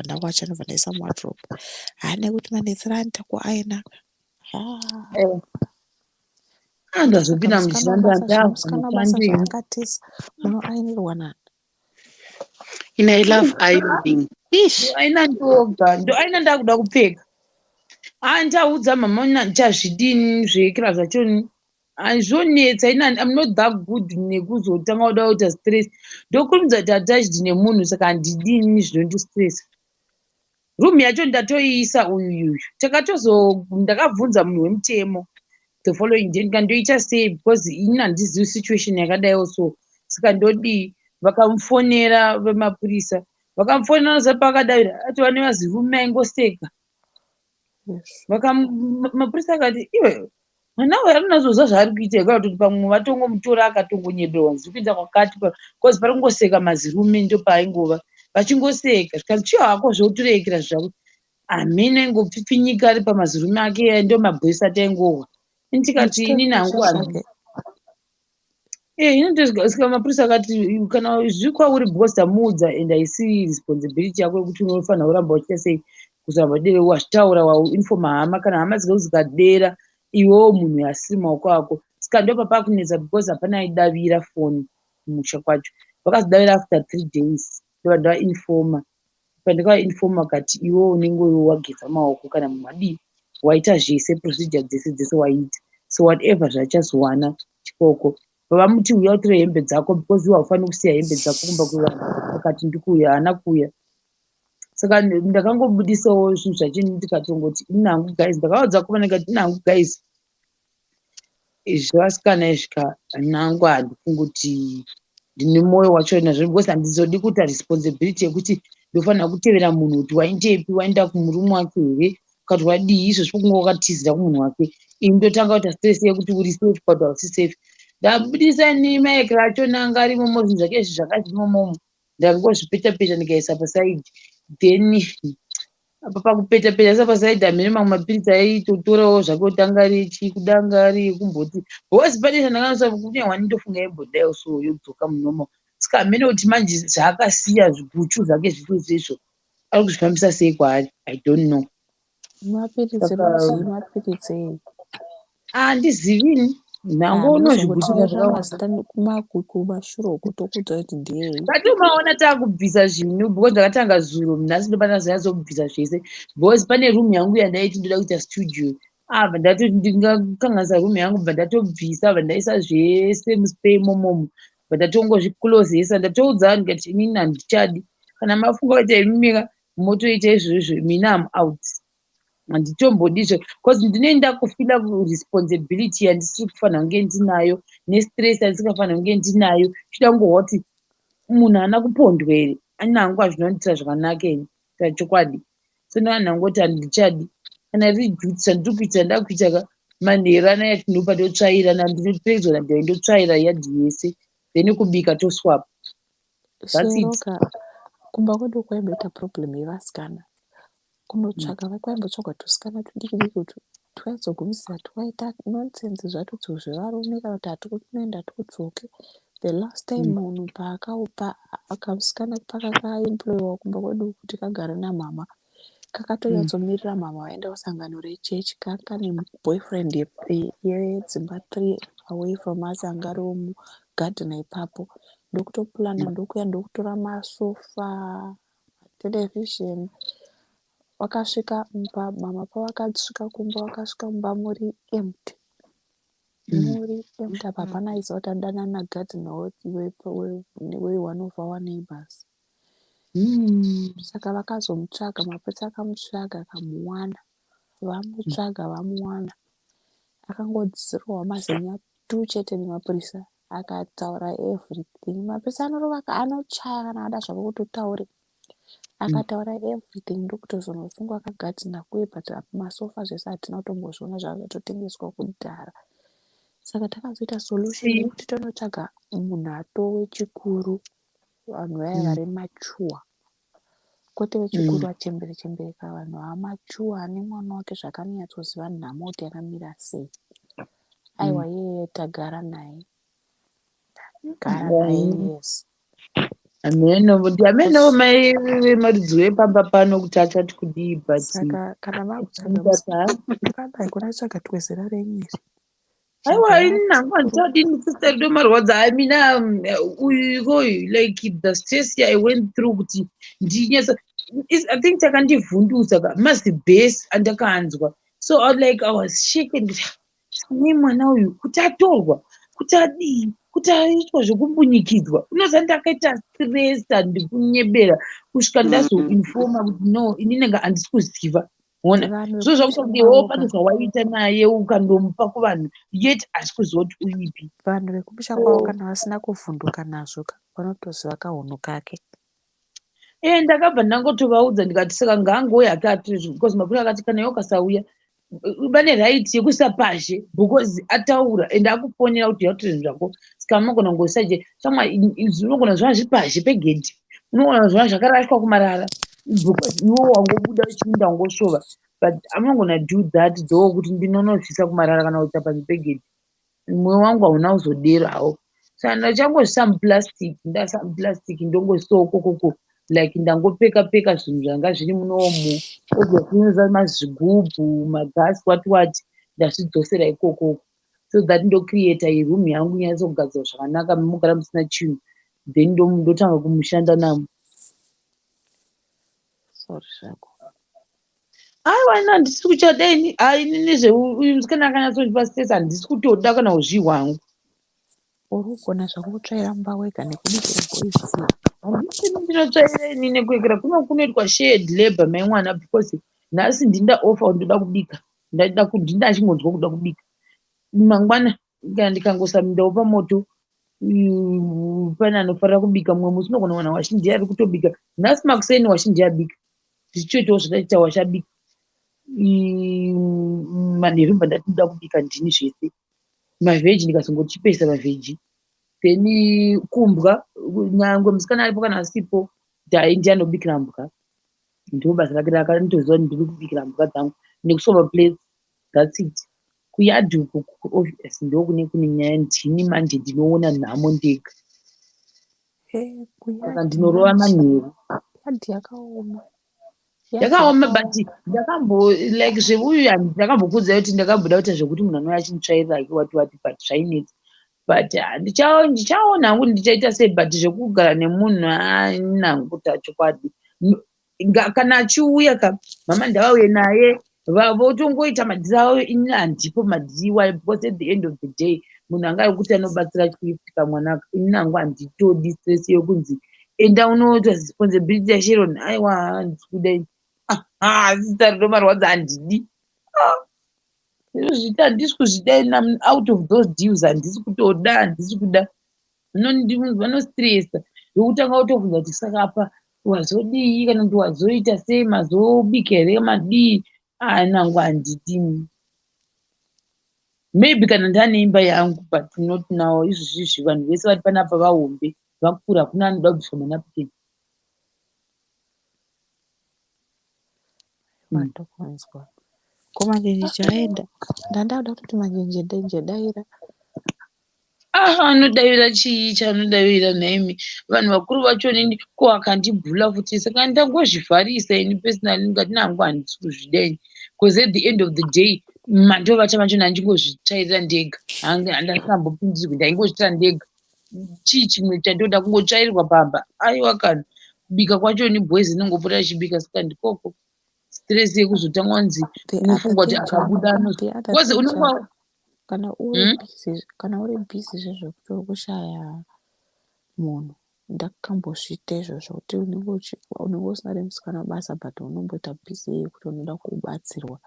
ndawacha, ndobva ndaisa muwardrobe. Haana kuti manetsera anoita kuaina ha. Andazopinda muchiranda. Musikana basa zvaakatisa munoainirwa nani? In I love ironing. Ish. Aina ndoga ndo aina ndakuda kupfeka. Ah, ndichaudza mama, ndichazvidini zvekira zvachoni. Zvonetsa. Ini I'm not that good nekuzotanga kuda kuita stress. Ndokurumidza kuti attached nemunhu, saka handidini zvinondistressa. Room yacho ndatoiisa uyuyuyu. Takatozo ndakabvunza munhu wemutemo the following day, ndikandoita sei, because ini handizivi situation yakadaiwo, so saka ndodii? Vakamufonera vemapurisa, vakamufonera noziva paakadavira atova nevazirume aingoseka. Mapurisa akati, "Iwe, mwana uyu arikunyatsoziva zvaari kuita." Kana kuti pamwe vatongomutora akatongonyeberwa, ndiri kuenda kwakati, because pari kungoseka mazirume, ndopaaingova vachingoseka. Zvikanzi, "Chiyo hako zvoturekera zvako." Hamene aingopfipfinyika ari pamazirume ake, ndo mabhoisi ataingohwa. Ini tikati, "Inini hangu Zvake. Inotosvika." Mapurisa akati, "Kana zviri kwauri, because tamuudza and haisi responsibility yako yekuti unofanira kuramba uchiita sei, kuzoramba dere wazvitaura, wainfoma hama. Kana hama dzikazi dzikadera, iwewo munhu asiri maoko ako." Saka ndopapakunetsa, because hapana aidavira foni kumusha kwacho. Vakazodavira after 3 days, ndobva ndavainfoma. Pandakavainfoma vakati, "Iwewo unenge wageza maoko kana munhu adii, waita zvese, procedure dzese dzese waita, so whatever zvachazowana chikoko." Vavamuti, "Uya utore hembe dzako, because iwe haufaniri kusiya hembe dzako kumba kwevanhu." Akati, "Ndikuuya." Haana kuuya. Saka ndakangobudisawo zvinhu zvacho, ndikatongoti, "Ini hangu guys," ndakavaudza vakomana, ndikati, "Ini hangu guys, zvevasikana izvi ka, hangu handifungi kuti ndine mwoyo wacho nazvo, because handizodi kuita responsibility yekuti ndofanira kutevera munhu kuti waendepi, waenda kumurume wake here, ukati wadii. Izvozvo kunge wakatizira kumunhu wake, ini ndotanga kuita stress yekuti uri safe, kuti hausi safe." Ndabudisa nemaekera achona anga arimomo, zvinhu zvake izvi zvanga zvirimomomo, ndangozvipeta peta ndikaisa paside. Then apa pakupeta peta isa paside, hamene mamwe mapiritsi aitotorawo zvake kuti anga ari echii, kuda anga ari ekumboti, because pane zvandakanasa kune wani, ndofunga yaimbodaiwo so yodzoka munormal. Saka hamene kuti manje zvaakasiya zviguchu zvake zviri izvo ari kuzvifambisa sei kwaari, I don't know. Mapiritsi rudzii? Mapiritsi ei? Handizivi ini, nhango unozviguchira zvakawanda. Mazita kumashure uko tokuudza kuti ndeyei. Tatomaona taakubvisa zvinhu, because ndakatanga zuro, nhasi ndopandazonyatsobvisa zvese, because pane room yangu yandaiti ndoda kuita studio. Abva ndatoti ndingakanganisa room yangu, bva ndatobvisa, bva ndaisa zvese muspare imomomo, bva ndatongozviclosesa. Ndatoudza vanhu ndikati, "Inini handichadi. Kana mafunga kuita imimika motoita izvozvo, mina am out, handitombodi izvo, because ndinenge ndakufeela responsibility yandisiri kufanira kunge ndinayo, nestress yandisingafanira kunge ndinayo." Chida kungohwa kuti munhu haana kupondwa here, ani hangu hazvinondiitira zvakanaka ini, kuita chokwadi. So ndovanhu vangoti handichadi. Kana riri duty zvandiri kuita, ndakuita ka manheru anaya, tinopa totsvaira, ndinopedzwa nadhai, ndotsvaira yadhi yese, then kubika toswap, that's it. Sheroka, kumba kwedu kwaimboita problem yevasikana kunotsvaka. Kwaimbotsvagwa tusikana tudiki diki utu twaizogumisira twaita nonsense zvacho zvevarume, kana kuti hatikunoenda, hatikudzoke. The last time munhu paakaupa kamusikana pakakaemployiwa kumba kwedu kuti kagare namama, kakatonyatsomirira mama vaenda kusangano rechechi. Kane boyfriend yedzimba 3 away from us, anga ariwo mugadhena ipapo. Ndokutoplana, ndokuya, ndokutora masofa, television. Vakasvika mumba mama, pavakasvika kumba, vakasvika mumba muri empty, muri empty. Apa hapana aiziva kuti adanana nagadhena weone of our neighbors. Saka vakazomutsvaga, mapurisa akamutsvaga akamuwana. Vamutsvaga vamuwana, akangodzirohwa mazenya tu chete nemapurisa, akataura everything. Mapurisa anorova, anochaya kana ada zvako kuti utaure. Akataura everything, ndokutozonosungwa akagadhina kuye. But masofa zvese hatina kutombozviona, zvava zvatotengeswa kudhara. Saka takazoita solution yekuti tonotsvaga munhu atowechikuru, vanhu vaya vari mature, kwete vechikuru vachembere chembere ka, vanhu vamature ane mwana wake zvakanyatsoziva nhamo kuti yakamira sei. Aiwa, iyeye tagara naye, tagara naye, yes. Hameno, hameno mai vemarudzi wepamba pano kuti achati kudii, but Saka kana makutsvaga kana kuna tsvaga twezera renyu iri. Aiwa, ini hangu handichadini, sister Rudo marwadza. I mean, uyu ikoyu, like the stress I went through kuti ndinyatsa, I think chakandivhundutsa ka mazibhesi andakanzwa. So I was like, I was shaken kuti Nei mwana uyu kuti atorwa, kuti adii, kuti aitwa zvekumbunyikidzwa? Unoziva ndakaita stress, handikunyebera, kusvika ndazoinfoma kuti no, inini handisi kuziva. Ona Vanhu zvo vekumusha zvakuti iwewo kwavo pane ka zvawaita naye ukandomupa kuvanhu, yet hasi kuziva kuti uripi. Vanhu vekumusha kwavo So kana vasina kuvhunduka nazvo ka, vanotoziva kahunhu kake. Ndakabva ndangotovaudza ndikati saka ngaangouya ake atizvo, because mapurisa akati kana iwe ukasauya vane right yekuisa pazhe, because ataura ende akufonera kuti yautore zvinhu zvako, saka munogona kungoisa je shamwa unogona zviva zviri pazhe pegedhi, unogona zviva zvakarashwa kumarara, because iwe wangobuda uchiinda wangosvova. But I'm not gonna do that though, kuti ndinonozvisa kumarara kana kuita panze pegedhi. Mwoyo wangu hauna kuzodero hawo, saka ndachangozvisa muplastic, ndaisa muplastic, ndongoisawo kokoko, like ndangopeka peka zvinhu zvanga zviri munomu. Obviously mazvigubhu, magasi, what what, ndazvidzosera ikoko, so that ndocreata iroom yangu inyatsogadzirwa zvakanaka, mugara musina chinhu, then ndotanga kumushanda namo. Sorry zvako. Aiwa, ina handisi kuchada ini. Ai, inini zveuyu musikana akanyatsondipa stress, handisi kutoda kana kuzvihwa hangu. Uri kugona zvako kutsvaira mumba wega nekubikira boys. Handisi, ndinotsvaira ini nekuekera kuno kunoitwa shared labour, mai mwana, because nhasi ndinda ofa kuti ndoda kubika, ndaida ndinda achingonzwa kuda kubika. Mangwana kana ndikangosamindawo pamoto, pane anofarira kubika. Mumwe musi unogona kuwana washi ndiye ari kutobika. Nhasi makuseni washi ndiye abika, tichitoitawo zvataita, washabika. Manheru mbva ndati ndoda kubika ndini zvese, mavheji, ndikazongochipesa mavheji. Then kumbwa, nyangwe musikana aripo kana asipo, Dhai ndiye anobikira mbwa, ndo basa rake rakandoziva kuti ndiri kubikira mbwa dzangu nekusova plates, that's it. Kuyadhi uku obvious ndokune kune nyaya, ndini manje ndinoona nhamo ndega. Saka ndinorova manheru. Yadhi yakaoma. Yadhi Yakaoma, yakaoma. But ndakambo like zveuyu, ndakambokuudzai kuti ndakamboda kuita zvekuti munhu anouya achinditsvairira ake, what what, but zvainetsa. But ndichaona hangu ndichaita sei, but zvekugara nemunhu haina kuita chokwadi. Kana achiuya ka, mama ndavauye naye, votongoita madhiri avo, ini handipo madhiri iwayo, because at the end of the day munhu anga ari kuti anobatsira kuitika mwanaka. Ini hangu handitodi stress yekunzi enda unoita responsibility yaSharon. Aiwa, handisi kuda ini. Zita rinomarwadza, handidi. Ndinozvita, handisi kuzvida ini. I'm out of those deals, handisi kutoda, handisi kuda. Vanostressa yokutanga kutobvunza kuti saka apa wazodii, kana kuti wazoita sei, mazobika here, madii? Nangu handidi. Maybe kana ndane imba yangu, but not now. Izvozvizvi vanhu vese vari panapa vahombe, vakura, hakuna anoda kubviswa manapukeni. Watokunzwa. Ko manjenje chaenda? Ndanda kuda kutoti manjenje denje daira. Ah, anodavira chii chaanodavira nhaimi? Vanhu vakuru vacho nini ko akandibhula futi, saka ndangozvivharisa ini personally, ndikati nangu handisi kuzvida ini, because at the end of the day mandovata macho ndandingozvitsvairira ndega, handasambopindirwi, ndaingozviitira ndega. Chii chimwe chandoda kungotsvairirwa pamba? Aiwa, kana kubika kwacho ni boys inongopota ichibika, saka ndikoko stress yekuzotanga kunzi unofunga kuti akabuda because unonga Kana uri busy, kana uri busy zvezvekuti uri kushaya munhu, ndakambozviita izvozvo kuti unenge usina remusikana basa, but unomboita busy yekuti unoda kubatsirwa,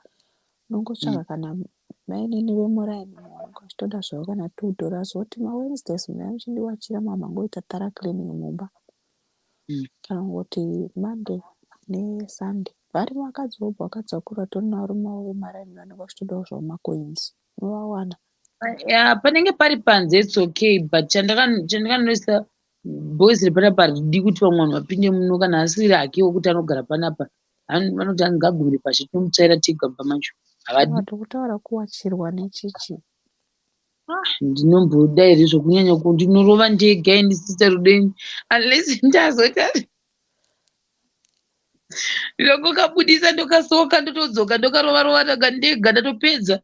unongotsvaga kana mainini vemuraini vanenge vachitoda zvavo kana $2, woti maWednesdays munouya muchindiwachira, mangoita thorough cleaning mumba, kana kungoti Monday neSunday. Varimo vakadzi vobva vakadzi vakuru vatori navarume vavo vemaraini, vanenge vachitodawo zvavo macoins, unovawana. Ya, panenge pari panze it's okay, but chandakanoisa, boys repanapa haridi kuti vamwe vanhu vapinde muno kana asiri hake wekuti anogara panapa. Vanoti angagumire pashi, tinomutsvaira tega mumba macho, havadi. Ndikutaura kuwachirwa nechichi. Ndinomboda here zvokunyanya ndinorova ndega ini, Sister Rudeni, unless ndazoita ndongokabudisa, ndokasoka, ndotodzoka, ndokarova rova daga ndega, ndatopedza.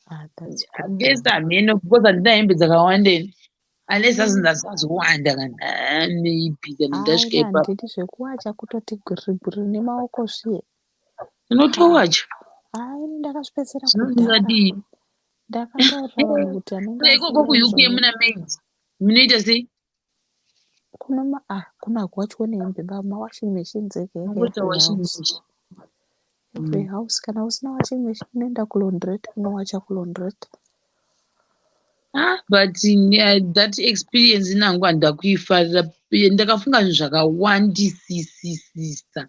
Ah, that's good. Ngesi hameno, because handina hembe dzakawanda ini, unless azozowanda kana maybe kana ndasvika Aina ipapo. Handidi zvekuwacha kutoti gwiriri gwiriri nemaoko zviye. Unotowacha. Hai, ndakazvipedzera kudhara. Zvinodii? Ndakataurira vanhu kuti anenge Ikoko asina kuUK izvoni muna maid munoita sei? Kuno kuno hakuwachwe nehembe mawashing machines ega ega Mongoita every washing house. machine. Every house. Kana usina washing machine unoenda kulaundrette unowacha kulaundrette. Ah, but that experience nangu handida kuifarira. Ndakafunga zvinhu zvakawandisisisa,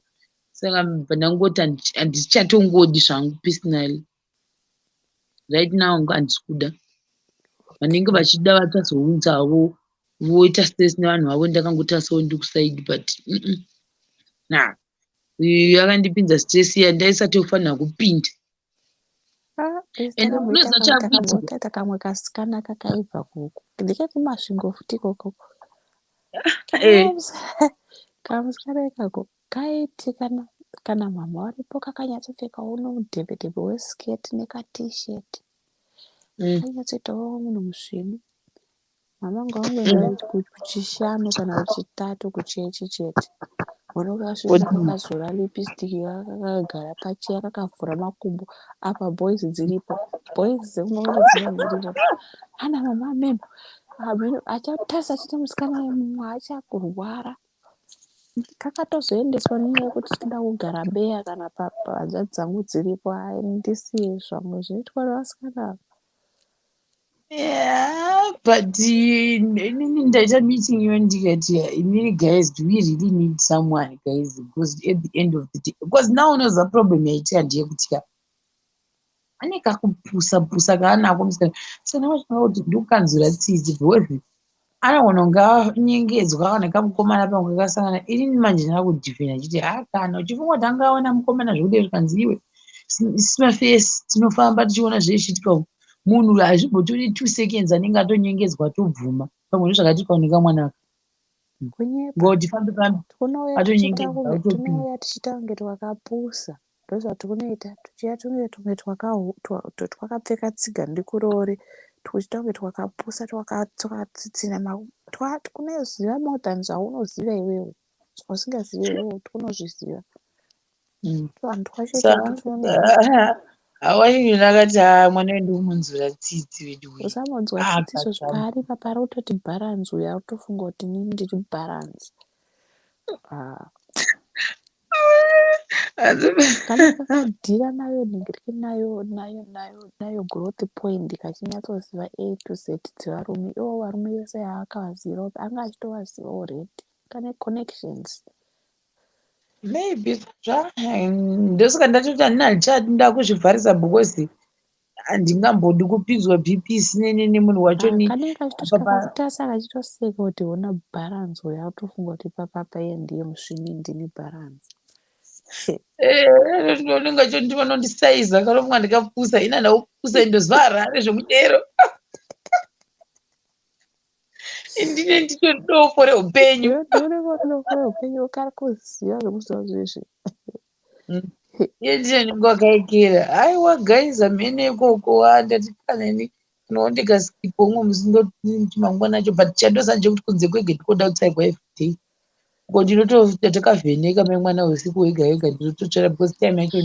saka ndabva ndangoti handichatongodi zvangu personally. Right now handisi kuda. Vanenge vachida vachazounzavo voita stress nevanhu vavo, ndakangotarisawo ndiri kuside, but na uyu yakandipinza stress yandaisatofanira kupinda. Ah, isi And takamboita unoziva kamwe chakuitika takamboita kamwe kasikana kakaibva kuku ndekekuMasvingo futi ikoko. Kamusikana ikako kaiti kana mama varipo kakanyatsopfekawo nomudhebhedhebhe wesiketi nekaT-shirt. Kanyatsoitawo munhu musvinu. Mama vangu vangoenda kuchishanu kana kuchitatu kuchechi chete. Uno kasvika Odini? Kakazora lipstick, kakagara pacheya kakavhura makumbo. Apa boys dziripo. Boys dzekumba dzinenge dziripo. Ana mama ameno. Ameno achatarisa chete musikana mumwe achakurwara. Kakatozoendeswa nenyaya yekuti toda kugara beya kana hanzvadzi dzangu dziripo. Hai, ndisiye zvangu zvinoitwa nevasikana ava. Yeah, but inini ndaita meeting iyo ndikati, inini guys, do we really need someone, guys? Because at the end of the day, because now unoziva problem yaitika ndeyekuti ka ane kakupusa pusa kaanako musikana. Musikana wacho kuti ndikukanzura tsitsi because anogona kunge anyengedzwa kana kamukomana pamwe kakasangana. Inini manje ndakudefenda achiti ha, kana uchifunga kuti angaona mukomana zvekuti zvikanzi iwe simafesi tinofamba tichiona zveichiitika umu, munhu hazvimbotori 2 seconds anenge atonyengedzwa atobvuma. Pamwe ndozvakaitika nekamwana aka. Kunyepa. Ngoti fambe fambe Tinouya tichiita atonyengedzwa kunge atopinda. Tinouya tichiita kunge twakapusa. Ndozvatinoita, tichiuya tunge twakapfeka tsiga ndikurore, tuchiita kunge twakapusa, twakatsitsina. Kunoziva more than zvaunoziva iwewe. Zvausingazivi iwewe tunozviziva. Vanhu twacho itwotwo tunonetsa. Awashington akati, ha, mwana wedu umunzura tsitsi wedu. Usamunzwa tsitsi izvozvo paari papa ari kutoti bharanzi uyo ari kutofunga kuti inini ndiri bharanzi. Ah. Kana kakadhira nayo ningiriki nayo nayo nayo nayo growth point kachinyatsoziva A to Z dzevarume ivo varume vese haakavaziva anga achitovaziva already, kane connections. Maybe zva ndosaka ndatoti handina, handichadi, ndakuzvivharisa because handingambodi kupinzwa BP sinene nemunhu wacho. Ah, Ni kanenge kachitosvika kakutarisa kachitoseka kuti ona bharanzi uyo akutofunga kuti papapa iye ndiye musvini, ndini bharanzi. Unenge achondivanondi-size kanofunga ndikapusa. Ina ndaupusa, indoziva Harare zvemudero, indine nditori dofo reupenyu. Ndionekwa upenyu kari kuziva zvekuziva zvezvi. Iye ndiye ndinge wakaekera. Aiwa guys, hamene ikoko ndati kaneni kanawo ndikaskipa umwe musi ndoti mangwana acho, but chandoziva ndechekuti kunze kwegate koda kutsvairwa everyday uko. Ndinotoita takavheneka mai mwana usiku wega wega, ndinototsvaira because time yacho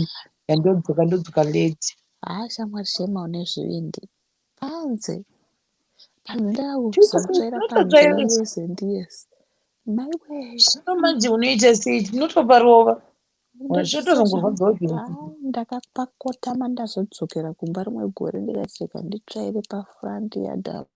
yandodzoka ndodzoka late. Haa shamwari, shema une zvivindi. Panze panze ndakakuzotsvaira panze Tinototsvairisa. Years and years, maiwe. Zvino manje unoita sei? Tinotoparova zvotozongorwadzawo. Haa, ndakapakotama ndazodzokera kumba rimwe gore ndikati rega nditsvaire pafront yard apo.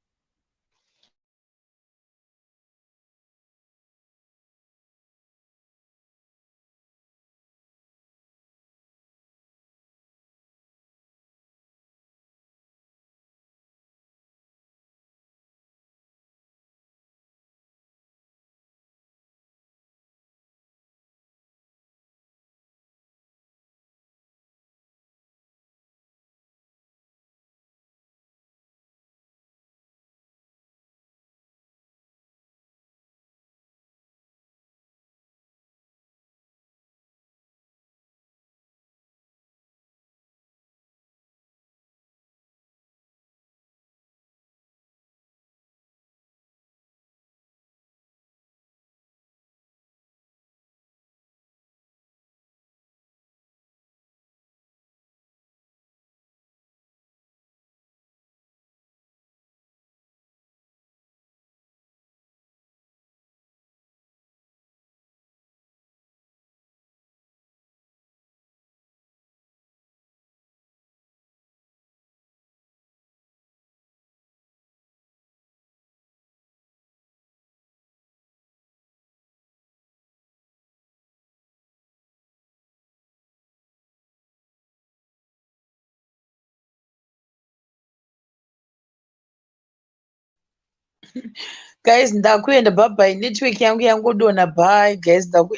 Guys, ndakuenda. Bye bye. Network yangu yangodonha. Bye guys, ndaku